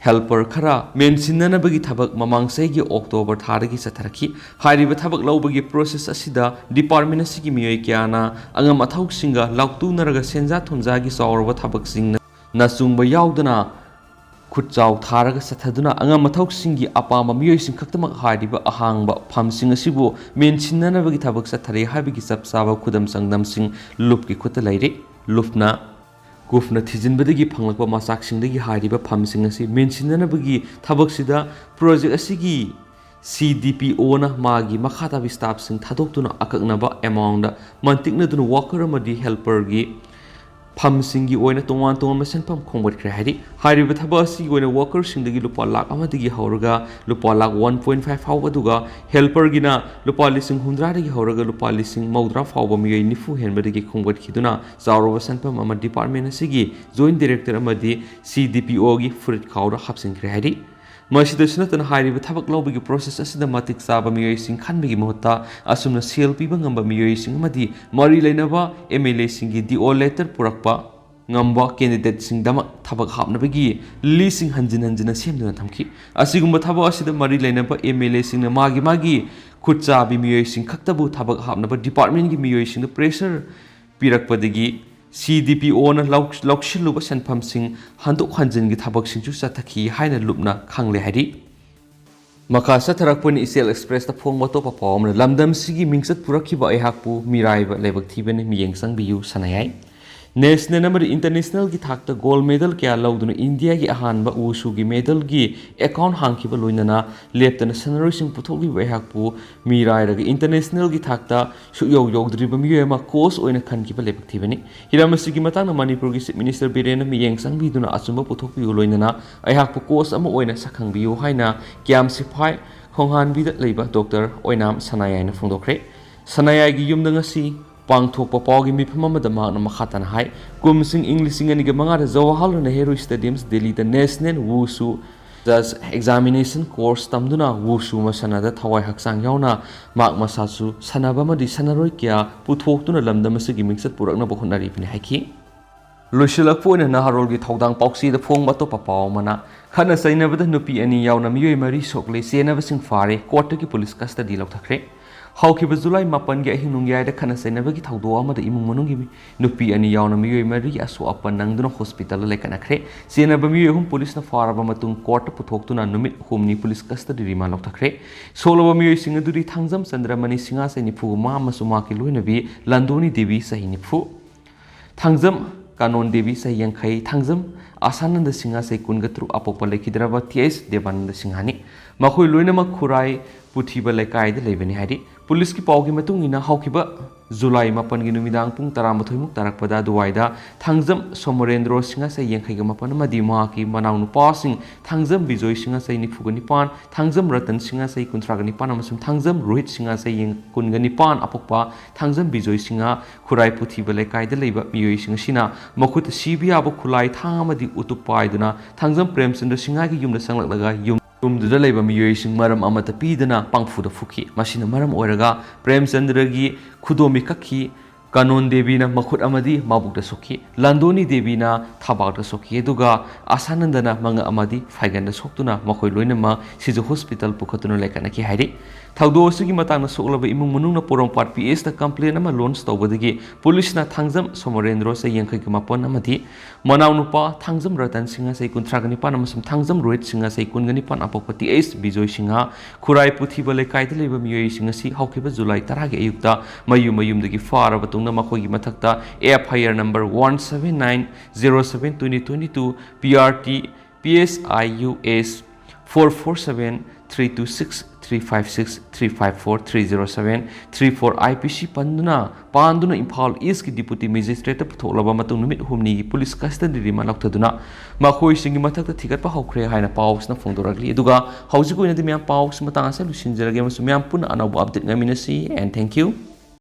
helper ꯈꯔ ꯃꯦꯟꯁꯤꯟꯅꯅꯕꯒꯤ ꯊꯕꯛ ꯃꯃꯥꯡ ꯆꯍꯤꯒꯤ October ꯊꯥꯗꯒꯤ ꯆꯠꯊꯔꯛꯈꯤ꯫ ꯍꯥꯏꯔꯤꯕ ꯊꯕꯛ ꯂꯧꯕꯒꯤ process ꯑꯁꯤꯗ department ꯑꯁꯤꯒꯤ ꯃꯤꯑꯣꯏ ꯀꯌꯥꯅ ꯑꯉꯝ ꯑꯊꯧꯁꯤꯡꯒ ꯂꯥꯎꯇꯨꯅꯔꯒ ꯁꯦꯟꯖꯥ ꯊꯨꯝꯖꯥꯒꯤ ꯆꯥꯎꯔꯕ ꯊꯕꯛꯁꯤꯡꯅ ꯅꯆꯨꯡꯕ ꯌꯥꯎꯗꯅ ꯈꯨꯠꯆꯥꯎ ꯊꯥꯔꯒ ꯆꯠꯊꯗꯨꯅ ꯑꯉꯝ ꯑꯊꯧꯁꯤꯡꯒꯤ ꯑꯄꯥꯝꯕ ꯃꯤꯑꯣꯏꯁꯤꯡ ꯈꯛꯇꯃꯛ ꯍꯥꯏꯔꯤꯕ ꯑꯍꯥꯡꯕ ꯐꯝꯁꯤꯡ ꯑꯁꯤꯕꯨ ꯃꯦꯟꯁꯤꯟꯅꯅꯕꯒꯤ ꯊꯕꯛ ꯆꯠꯊꯔꯤ ꯍꯥꯏꯕꯒꯤ ꯆꯞ ꯆꯥꯕ ꯈꯨꯗꯝ ꯆꯥꯡꯗꯝꯁꯤꯡ ꯂꯨꯞꯀꯤ ꯈꯨꯠꯇ ꯂꯩꯔꯤ꯫ ꯂꯨꯞꯅ ꯀꯨꯞꯅ ꯊꯤꯖꯤꯟꯕꯗꯒꯤ ꯐꯪꯂꯛꯄ ꯃꯆꯥꯛꯁꯤꯡꯗꯒꯤ ꯍꯥꯏꯔꯤꯕ ꯐꯝꯁꯤꯡ ꯑꯁꯤ ꯃꯦꯟꯁꯤꯟꯅꯅꯕꯒꯤ ꯊꯕꯛꯁꯤꯗ ꯄ꯭ꯔꯣꯖꯦꯛ ꯑꯁꯤꯒꯤ ꯁꯤ ꯗꯤ ꯄꯤ ꯑꯣꯅ ꯃꯥꯒꯤ ꯃꯈꯥ ꯇꯥꯕ ꯁ꯭ꯇꯥꯐꯁꯤꯡ ꯊꯥꯗꯣꯛꯇꯨꯅ ꯑꯀꯛꯅꯕ ꯑꯦꯃꯥꯎꯟꯗ ꯃꯟꯇꯤꯛꯅꯗꯨꯅ ꯋꯥꯀꯔ ꯑꯃꯗꯤ ꯍꯦꯜꯄꯔꯒꯤ ꯐꯝꯁꯤꯡꯒꯤ ꯑꯣꯏꯅ ꯇꯣꯉꯥꯟ ꯇꯣꯉꯥꯟꯕ ꯁꯦꯟꯐꯝ ꯈꯣꯝꯒꯠꯈ꯭ꯔꯦ ꯍꯥꯏꯔꯤ꯫ ꯍꯥꯏꯔꯤꯕ ꯊꯕꯛ ꯑꯁꯤꯒꯤ ꯑꯣꯏꯅ ꯋꯥꯀꯔꯁꯤꯡꯗꯒꯤ ꯂꯨꯄꯥ ꯂꯥꯈ ꯑꯃꯗꯒꯤ ꯍꯧꯔꯒ ꯂꯨꯄꯥ ꯂꯥꯈ ꯋꯥꯟ ꯄꯣꯏꯟ ꯐꯥꯏꯚ ꯐꯥꯎꯕ, ꯑꯗꯨꯒ ꯍꯦꯜꯄꯔꯒꯤꯅ ꯂꯨꯄꯥ ꯂꯤꯁꯤꯡ ꯍꯨꯝꯗ꯭ꯔꯥꯗꯒꯤ ꯍꯧꯔꯒ ꯂꯨꯄꯥ ꯂꯤꯁꯤꯡ ꯃꯧꯗ꯭ꯔꯥ ꯐꯥꯎꯕ ꯃꯤꯑꯣꯏ ꯅꯤꯐꯨ ꯍꯦꯟꯕꯗꯒꯤ ꯈꯣꯝꯒꯠꯈꯤꯗꯨꯅ ꯆꯥꯎꯔꯕ ꯁꯦꯟꯐꯝ ꯑꯃ ꯗꯤꯄꯥꯔꯠꯃꯦꯟ ꯑꯁꯤꯒꯤ ꯖꯣꯏꯟꯠ ꯗꯥꯏꯔꯦꯛꯇꯔ ꯑꯃꯗꯤ ꯁꯤ ꯗꯤ ꯄꯤ ꯑꯣꯒꯤ ꯐꯨꯔꯤꯠ ꯈꯥꯎꯗ ꯍꯥꯞꯆꯤꯟꯈ꯭ꯔꯦ ꯍꯥꯏꯔꯤ꯫ ꯃꯁꯤꯗꯁꯨ ꯅꯠꯇꯅ ꯍꯥꯏꯔꯤꯕ ꯊꯕꯛ ꯂꯧꯕꯒꯤ ꯄ꯭ꯔꯣꯁꯦꯁ ꯑꯁꯤꯗ ꯃꯇꯤꯛ ꯆꯥꯕ ꯃꯤꯑꯣꯏꯁꯤꯡ ꯈꯟꯕꯒꯤ ꯃꯍꯨꯠꯇ ꯑꯁꯨꯝꯅ ꯁꯦꯜ ꯄꯤꯕ ꯉꯝꯕ ꯃꯤꯑꯣꯏꯁꯤꯡ ꯑꯃꯗꯤ ꯃꯔꯤ ꯂꯩꯅꯕ ꯑꯦꯝ ꯑꯦꯜ ꯑꯦꯁꯤꯡꯒꯤ ꯗꯤ ꯑꯣ ꯂꯦꯇꯔ ꯄꯨꯔꯛꯄ ꯉꯝꯕ ꯀꯦꯟꯗꯤꯗꯦꯠꯁꯤꯡꯗꯃꯛ ꯊꯕꯛ ꯍꯥꯞꯅꯕꯒꯤ ꯂꯤꯁꯁꯤꯡ ꯍꯟꯖꯤꯟ ꯍꯟꯖꯤꯟꯅ ꯁꯦꯝꯗꯨꯅ ꯊꯝꯈꯤ꯫ ꯑꯁꯤꯒꯨꯝꯕ ꯊꯕꯛ ꯑꯁꯤꯗ ꯃꯔꯤ ꯂꯩꯅꯕ ꯑꯦꯝ ꯑꯦꯜ ꯑꯦꯁꯤꯡꯅ ꯃꯥꯒꯤ ꯃꯥꯒꯤ ꯈꯨꯠꯆꯥꯕꯤ ꯃꯤꯑꯣꯏꯁꯤꯡ ꯈꯛꯇꯕꯨ ꯊꯕꯛ ꯍꯥꯞꯅꯕ ꯗꯤꯄꯥꯔꯠꯃꯦꯟꯒꯤ ꯃꯤꯑꯣꯏꯁꯤꯡꯗ ꯄ꯭ꯔꯦꯁꯔ ꯄꯤꯔꯛꯄꯗꯒꯤ ꯁꯤ ꯗꯤ ꯄꯤ ꯑꯣꯅ ꯂꯧ-, ꯂꯧꯁꯤꯜꯂꯨꯕ ꯁꯦꯟꯐꯝꯁꯤꯡ ꯍꯟꯗꯣꯛ ꯍꯟꯖꯤꯟꯒꯤ ꯊꯕꯛꯁꯤꯡꯁꯨ ꯆꯠꯊꯈꯤ ꯍꯥꯏꯅ ꯂꯨꯞꯅ ꯈꯪꯂꯦ ꯍꯥꯏꯔꯤ꯫ ꯃꯈꯥ ꯆꯠꯊꯔꯛꯄꯅ ꯏꯆꯦꯜ ꯑꯦꯛꯁꯄ꯭ꯔꯦꯁꯇ ꯐꯣꯡꯕ ꯑꯇꯣꯞꯄ ꯄꯥꯎ ꯑꯃꯅ, ꯂꯝꯗꯝꯁꯤꯒꯤ ꯃꯤꯡꯆꯠ ꯄꯨꯔꯛꯈꯤꯕ ꯑꯩꯍꯥꯛꯄꯨ ꯃꯤꯔꯥꯏꯕ ꯂꯥꯏꯕꯛ ꯊꯤꯕꯅꯤ, ꯃꯤꯠꯌꯦꯡ ꯆꯪꯕꯤꯌꯨ, ꯁꯅꯥꯌꯥꯏ꯫ ꯅꯦꯁꯅꯦꯜ ꯑꯃꯗꯤ ꯏꯟꯇꯔꯅꯦꯁꯅꯦꯜꯒꯤ ꯊꯥꯛꯇ ꯒꯣꯜꯗ ꯃꯦꯗꯜ ꯀꯌꯥ ꯂꯧꯗꯨꯅ ꯏꯟꯗꯤꯌꯥꯒꯤ ꯑꯍꯥꯟꯕ ꯋꯨꯁꯨꯒꯤ ꯃꯦꯗꯜꯒꯤ ꯑꯦꯀꯥꯎꯟ ꯍꯥꯡꯈꯤꯕ ꯂꯣꯏꯅꯅ ꯂꯦꯞꯇꯅ ꯁꯥꯟꯅꯔꯣꯏꯁꯤꯡ ꯄꯨꯊꯣꯛꯂꯤꯕ ꯑꯩꯍꯥꯛꯄꯨ ꯃꯤꯔꯥꯏꯔꯒ ꯏꯟꯇꯔꯅꯦꯁꯅꯦꯜꯒꯤ ꯊꯥꯛꯇ ꯁꯨꯛꯌꯧ ꯌꯧꯗ꯭ꯔꯤꯕ ꯃꯤꯑꯣꯏ ꯑꯃ ꯀꯣꯆ ꯑꯣꯏꯅ ꯈꯟꯈꯤꯕ ꯂꯥꯏꯕꯛ ꯊꯤꯕꯅꯤ꯫ ꯍꯤꯔꯝ ꯑꯁꯤꯒꯤ ꯃꯇꯥꯡꯗ ꯃꯅꯤꯄꯨꯔꯒꯤ ꯆꯤꯐ ꯃꯤꯅꯤꯁꯇꯔ ꯕꯤꯔꯦꯟꯅ ꯃꯤꯠꯌꯦꯡ ꯆꯪꯕꯤꯗꯨꯅ ꯑꯆꯨꯝꯕ ꯄꯨꯊꯣꯛꯄꯤꯌꯨ ꯂꯣꯏꯅꯅ ꯑꯩꯍꯥꯛꯄꯨ ꯀꯣꯆ ꯑꯃ ꯑꯣꯏꯅ ꯁꯛꯈꯪꯕꯤꯌꯨ ꯍꯥꯏꯅ ꯀꯤꯌꯥꯝ ꯁꯤꯐꯥꯏ ꯈꯣꯡꯍꯥꯟꯕꯤꯗ ꯂꯩꯕ ꯗꯣꯛꯇꯔ ꯑꯣꯏꯅꯥꯝ ꯁꯅꯥꯌꯥꯏꯅ ꯐꯣꯡꯗꯣꯛꯈ꯭ꯔꯦ꯫ ꯁꯅꯥꯌꯥꯏꯒꯤ ꯌꯨꯝꯗ ꯉꯁꯤ ꯄꯥꯡꯊꯣꯛꯄ ꯄꯥꯎꯒꯤ ꯃꯤꯐꯝ ꯑꯃꯗ ꯃꯍꯥꯛꯅ ꯃꯈꯥ ꯇꯥꯅ ꯍꯥꯏ, ꯀꯨꯝꯁꯤꯡ ꯏꯪ ꯂꯤꯁꯤꯡ ꯑꯅꯤꯒ ꯃꯉꯥꯗ ꯖꯋꯥꯍꯔꯂꯥꯜ ꯅꯦꯍꯔꯨ ꯁ꯭ꯇꯦꯗꯤꯌꯝ ꯗꯤꯜꯂꯤꯗ ꯅꯦꯁꯅꯦꯜ ꯋꯨꯁꯨ ꯖꯁ ꯑꯦꯛꯖꯥꯃꯤꯅꯦꯁꯟ ꯀꯣꯔꯁ ꯇꯝꯗꯨꯅ ꯋꯨꯁꯨ ꯃꯁꯥꯟꯅꯗ ꯊꯋꯥꯏ ꯍꯛꯆꯥꯡ ꯌꯥꯎꯅ ꯃꯍꯥꯛ ꯃꯁꯥꯁꯨ ꯁꯥꯟꯅꯕ ꯑꯃꯗꯤ ꯁꯥꯟꯅꯔꯣꯏ ꯀꯌꯥ ꯄꯨꯊꯣꯛꯇꯨꯅ ꯂꯝꯗꯝ ꯑꯁꯤꯒꯤ ꯃꯤꯡꯆꯠ ꯄꯨꯔꯛꯅꯕ ꯍꯣꯠꯅꯔꯤꯕꯅꯤ ꯍꯥꯏꯈꯤ꯫ ꯂꯣꯏꯁꯤꯜꯂꯛꯄ ꯑꯣꯏꯅ ꯅꯍꯥꯔꯣꯜꯒꯤ ꯊꯧꯗꯥꯡ ꯄꯥꯎꯆꯦꯗ ꯐꯣꯡꯕ ꯑꯇꯣꯞꯄ ꯄꯥꯎ ꯑꯃꯅ, ꯈꯠꯅ ꯆꯩꯅꯕꯗ ꯅꯨꯄꯤ ꯑꯅꯤ ꯌꯥꯎꯅ ꯃꯤꯑꯣꯏ ꯃꯔꯤ ꯁꯣꯛꯂꯦ, ꯆꯦꯟꯅꯕꯁꯤꯡ ꯐꯥꯔꯦ, ꯀꯣꯔꯠꯇꯒꯤ ꯄꯨꯂꯤꯁ ꯀꯁꯇꯗꯤ ꯂꯧꯊꯈ꯭ꯔꯦ꯫ ꯍꯧꯈꯤꯕ ꯖꯨꯂꯥꯏ ꯃꯥꯄꯟꯒꯤ ꯑꯍꯤꯡ ꯅꯣꯡꯌꯥꯏꯗ ꯈꯠꯅ ꯆꯩꯅꯕꯒꯤ ꯊꯧꯗꯣꯛ ꯑꯃꯗ ꯏꯃꯨꯡ ꯃꯅꯨꯡꯒꯤ ꯅꯨꯄꯤ ꯑꯅꯤ ꯌꯥꯎꯅ ꯃꯤꯑꯣꯏ ꯃꯔꯤ ꯑꯁꯣꯛ ꯑꯄꯟ ꯅꯪꯗꯨꯅ ꯍꯣꯁꯄꯤꯇꯥꯜꯗ ꯂꯩꯈꯠꯅꯈ꯭ꯔꯦ꯫ ꯆꯦꯟꯅꯕ ꯃꯤꯑꯣꯏ ꯑꯍꯨꯝ ꯄꯨꯂꯤꯁꯅ ꯐꯥꯔꯕ ꯃꯇꯨꯡ ꯀꯣꯔꯠꯇ ꯄꯨꯊꯣꯛꯇꯨꯅ ꯅꯨꯃꯤꯠ ꯍꯨꯝꯅꯤ ꯄꯨꯂꯤꯁ ꯀꯁꯇꯗꯤ ꯔꯤꯃꯥꯟ ꯂꯧꯊꯈ꯭ꯔꯦ꯫ ꯁꯣꯛꯂꯕ ꯃꯤꯑꯣꯏꯁꯤꯡ ꯑꯗꯨꯗꯤ ꯊꯥꯡꯖꯝ ꯆꯟꯗ꯭ꯔꯃꯅꯤ, ꯁꯤꯡꯉꯥꯁꯩ ꯅꯤꯐꯨ ꯃꯉꯥ, ꯑꯃꯁꯨꯡ ꯃꯍꯥꯛꯀꯤ ꯂꯣꯏꯅꯕꯤ ꯂꯟꯗꯣꯅꯤ ꯗꯦꯕꯤ, ꯆꯍꯤ ꯅꯤꯐꯨ, ꯊꯥꯡꯖꯝ ꯀꯥꯅꯣꯟ ꯗꯦꯕꯤ, ꯆꯍꯤ ꯌꯥꯡꯈꯩ, ꯊꯥꯡꯖꯝ ꯑꯁꯥꯅꯟꯗ ꯁꯤꯡꯍ, ꯆꯍꯤ ꯀꯨꯟꯒ ꯇꯔꯨꯛ, ꯑꯄꯣꯛꯄ ꯂꯩꯈꯤꯗ꯭ꯔꯕ ꯇꯤ ꯑꯩꯆ ꯗꯦꯕꯥꯅꯟꯗ ꯁꯤꯡꯍꯅꯤ꯫ ꯃꯈꯣꯏ ꯂꯣꯏꯅꯃꯛ ꯈꯨꯔꯥꯏ ꯄꯨꯊꯤꯕ ꯂꯩꯀꯥꯏꯗ ꯂꯩꯕꯅꯤ ꯍꯥꯏꯔꯤ꯫ ꯄꯨꯂꯤꯁꯀꯤ ꯄꯥꯎꯒꯤ ꯃꯇꯨꯡ ꯏꯟꯅ, ꯍꯧꯈꯤꯕ ꯖꯨꯂꯥꯏ ꯃꯥꯄꯟꯒꯤ ꯅꯨꯃꯤꯗꯥꯡ ꯄꯨꯡ ꯇꯔꯥꯃꯥꯊꯣꯏꯃꯨꯛ ꯇꯥꯔꯛꯄꯗ ꯑꯗꯨꯋꯥꯏꯗ ꯊꯥꯡꯖꯝ ꯁꯣꯃꯣꯔꯦꯟꯗ꯭ꯔꯣ, ꯁꯤꯡꯍ, ꯆꯍꯤ ꯌꯥꯡꯈꯩꯒ ꯃꯥꯄꯟ, ꯑꯃꯗꯤ ꯃꯍꯥꯛꯀꯤ ꯃꯅꯥꯎꯅꯨꯄꯥꯁꯤꯡ ꯊꯥꯡꯖꯝ ꯕꯤꯖꯣꯏ, ꯁꯤꯡꯍ, ꯆꯍꯤ ꯅꯤꯐꯨꯒ ꯅꯤꯄꯥꯟ, ꯊꯥꯡꯖꯝ ꯔꯇꯟ ꯁꯤꯡꯍ, ꯆꯍꯤ ꯀꯨꯟꯊ꯭ꯔꯥꯒ ꯅꯤꯄꯥꯟ, ꯑꯃꯁꯨꯡ ꯊꯥꯡꯖꯝ ꯔꯣꯍꯤꯠ ꯁꯤꯡꯍ, ꯆꯍꯤ ꯀꯨꯟꯒ ꯅꯤꯄꯥꯟ, ꯑꯄꯣꯛꯄ ꯊꯥꯡꯖꯝ ꯕꯤꯖꯣꯏ ꯁꯤꯡꯍ, ꯈꯨꯔꯥꯏ ꯄꯨꯊꯤꯕ ꯂꯩꯀꯥꯏꯗ ꯂꯩꯕ ꯃꯤꯑꯣꯏꯁꯤꯡ ꯑꯁꯤꯅ ꯃꯈꯨꯠꯇ ꯁꯤꯕ ꯌꯥꯕ ꯈꯨꯠꯂꯥꯏ, ꯊꯥꯡ ꯑꯃꯗꯤ ꯎꯇꯨꯞ ꯄꯥꯏꯗꯨꯅ ꯊꯥꯡꯖꯝ ꯄ꯭ꯔꯦꯝꯆꯟꯗ꯭ꯔ ꯁꯤꯡꯍꯒꯤ ꯌꯨꯝꯗ ꯆꯪꯂꯛꯂꯒ ꯌꯨꯝ, ꯌꯨꯝꯗꯨꯗ ꯂꯩꯕ ꯃꯤꯑꯣꯏꯁꯤꯡ ꯃꯔꯝ ꯑꯃꯠꯇ ꯄꯤꯗꯅ ꯄꯪꯐꯨꯗ ꯐꯨꯈꯤ꯫ ꯃꯁꯤꯅ ꯃꯔꯝ ꯑꯣꯏꯔꯒ ꯄ꯭ꯔꯦꯝꯆꯟꯗ꯭ꯔꯒꯤ ꯈꯨꯗꯣꯝꯕꯤ ꯀꯛꯈꯤ꯫ ꯀꯥꯅꯣꯟ ꯗꯦꯕꯤꯅ ꯃꯈꯨꯠ ꯑꯃꯗꯤ ꯃꯕꯨꯛꯇ ꯁꯣꯛꯈꯤ꯫ ꯂꯥꯟꯗꯣꯅꯤ ꯗꯦꯕꯤꯅ ꯊꯕꯥꯛꯇ ꯁꯣꯛꯈꯤ, ꯑꯗꯨꯒ ꯑꯁꯥꯅꯟꯗꯅ ꯃꯉꯛ ꯑꯃꯗꯤ ꯐꯥꯏꯒꯟꯗ ꯁꯣꯛꯇꯨꯅ ꯃꯈꯣꯏ ꯂꯣꯏꯅꯃꯛ ꯁꯤꯖ ꯍꯣꯁꯄꯤꯇꯥꯜ ꯄꯨꯈꯠꯇꯨꯅ ꯂꯩꯈꯠꯅꯈꯤ ꯍꯥꯏꯔꯤ꯫ ꯊꯧꯗꯣꯛ ꯑꯁꯤꯒꯤ ꯃꯇꯥꯡꯗ ꯁꯣꯛꯂꯕ ꯏꯃꯨꯡ ꯃꯅꯨꯡꯅ ꯄꯣꯔꯣꯝꯄꯥꯠ ꯄꯤ ꯑꯦꯁꯇ ꯀꯝꯄ꯭ꯂꯦꯟ ꯑꯃ ꯂꯣꯟꯁ ꯇꯧꯕꯗꯒꯤ ꯄꯨꯂꯤꯁꯅ ꯊꯥꯡꯖꯝ ꯁꯣꯃꯣꯔꯦꯟꯗ꯭ꯔꯣ, ꯆꯍꯤ ꯌꯥꯡꯈꯩꯒ ꯃꯥꯄꯟ, ꯑꯃꯗꯤ ꯃꯅꯥꯎꯅꯨꯄꯥ ꯊꯥꯡꯖꯝ ꯔꯇꯟ ꯁꯤꯡꯍ, ꯆꯍꯤ ꯀꯨꯟꯊ꯭ꯔꯥꯒ ꯅꯤꯄꯥꯟ, ꯑꯃꯁꯨꯡ ꯊꯥꯡꯖꯝ ꯔꯣꯍꯤꯠ ꯁꯤꯡꯍ, ꯆꯍꯤ ꯀꯨꯟꯒ ꯅꯤꯄꯥꯟ, ꯑꯄꯣꯛꯄ ꯇꯤ ꯑꯩꯆ ꯕꯤꯖꯣꯏ ꯁꯤꯡꯍ, ꯈꯨꯔꯥꯏ ꯄꯨꯊꯤꯕ ꯂꯩꯀꯥꯏꯗ ꯂꯩꯕ ꯃꯤꯑꯣꯏꯁꯤꯡ ꯑꯁꯤ ꯍꯧꯈꯤꯕ ꯖꯨꯂꯥꯏ ꯇꯔꯥꯒꯤ ꯑꯌꯨꯛꯇ ꯃꯌꯨꯝ ꯃꯌꯨꯝꯗꯒꯤ ꯐꯥꯔꯕ ꯇꯨꯡꯗ ꯃꯈꯣꯏꯒꯤ ꯃꯊꯛꯇ F I R number one seven nine zero seven twenty twenty two, P R T, P S I U S four four seven three two six three five six three five four three zero seven three four I P C ꯄꯟꯗꯨꯅ, ꯄꯥꯟꯗꯨꯅ Imphal ꯏꯁꯀꯤ deputy ꯃꯦꯖꯤꯁꯇ꯭ꯔꯦꯠꯇ ꯄꯨꯊꯣꯛꯂꯕ ꯃꯇꯨꯡ ꯅꯨꯃꯤꯠ ꯍꯨꯝꯅꯤꯒꯤ police ꯀꯁꯇꯗꯤ ꯔꯤꯃꯥꯟ ꯂꯧꯊꯗꯨꯅ ꯃꯈꯣꯏꯁꯤꯡꯒꯤ ꯃꯊꯛꯇ ꯊꯤꯒꯠꯄ ꯍꯧꯈ꯭ꯔꯦ ꯍꯥꯏꯅ ꯄꯥꯎꯁꯤꯅ ꯐꯣꯡꯗꯣꯔꯛꯂꯤ꯫ ꯑꯗꯨꯒ ꯍꯧꯖꯤꯛꯀꯤ ꯑꯣꯏꯅꯗꯤ ꯃꯌꯥꯝ ꯄꯥꯎꯁꯤ ꯃꯇꯥꯡ ꯑꯁꯤꯗ ꯂꯣꯏꯁꯤꯟꯖꯔꯒꯦ ꯑꯃꯁꯨꯡ ꯃꯌꯥꯝ ꯄꯨꯟꯅ ꯑꯅꯧꯕ ꯑꯞꯗꯦꯠ ꯉꯥꯏꯃꯤꯟꯅꯁꯤ꯫ And thank you.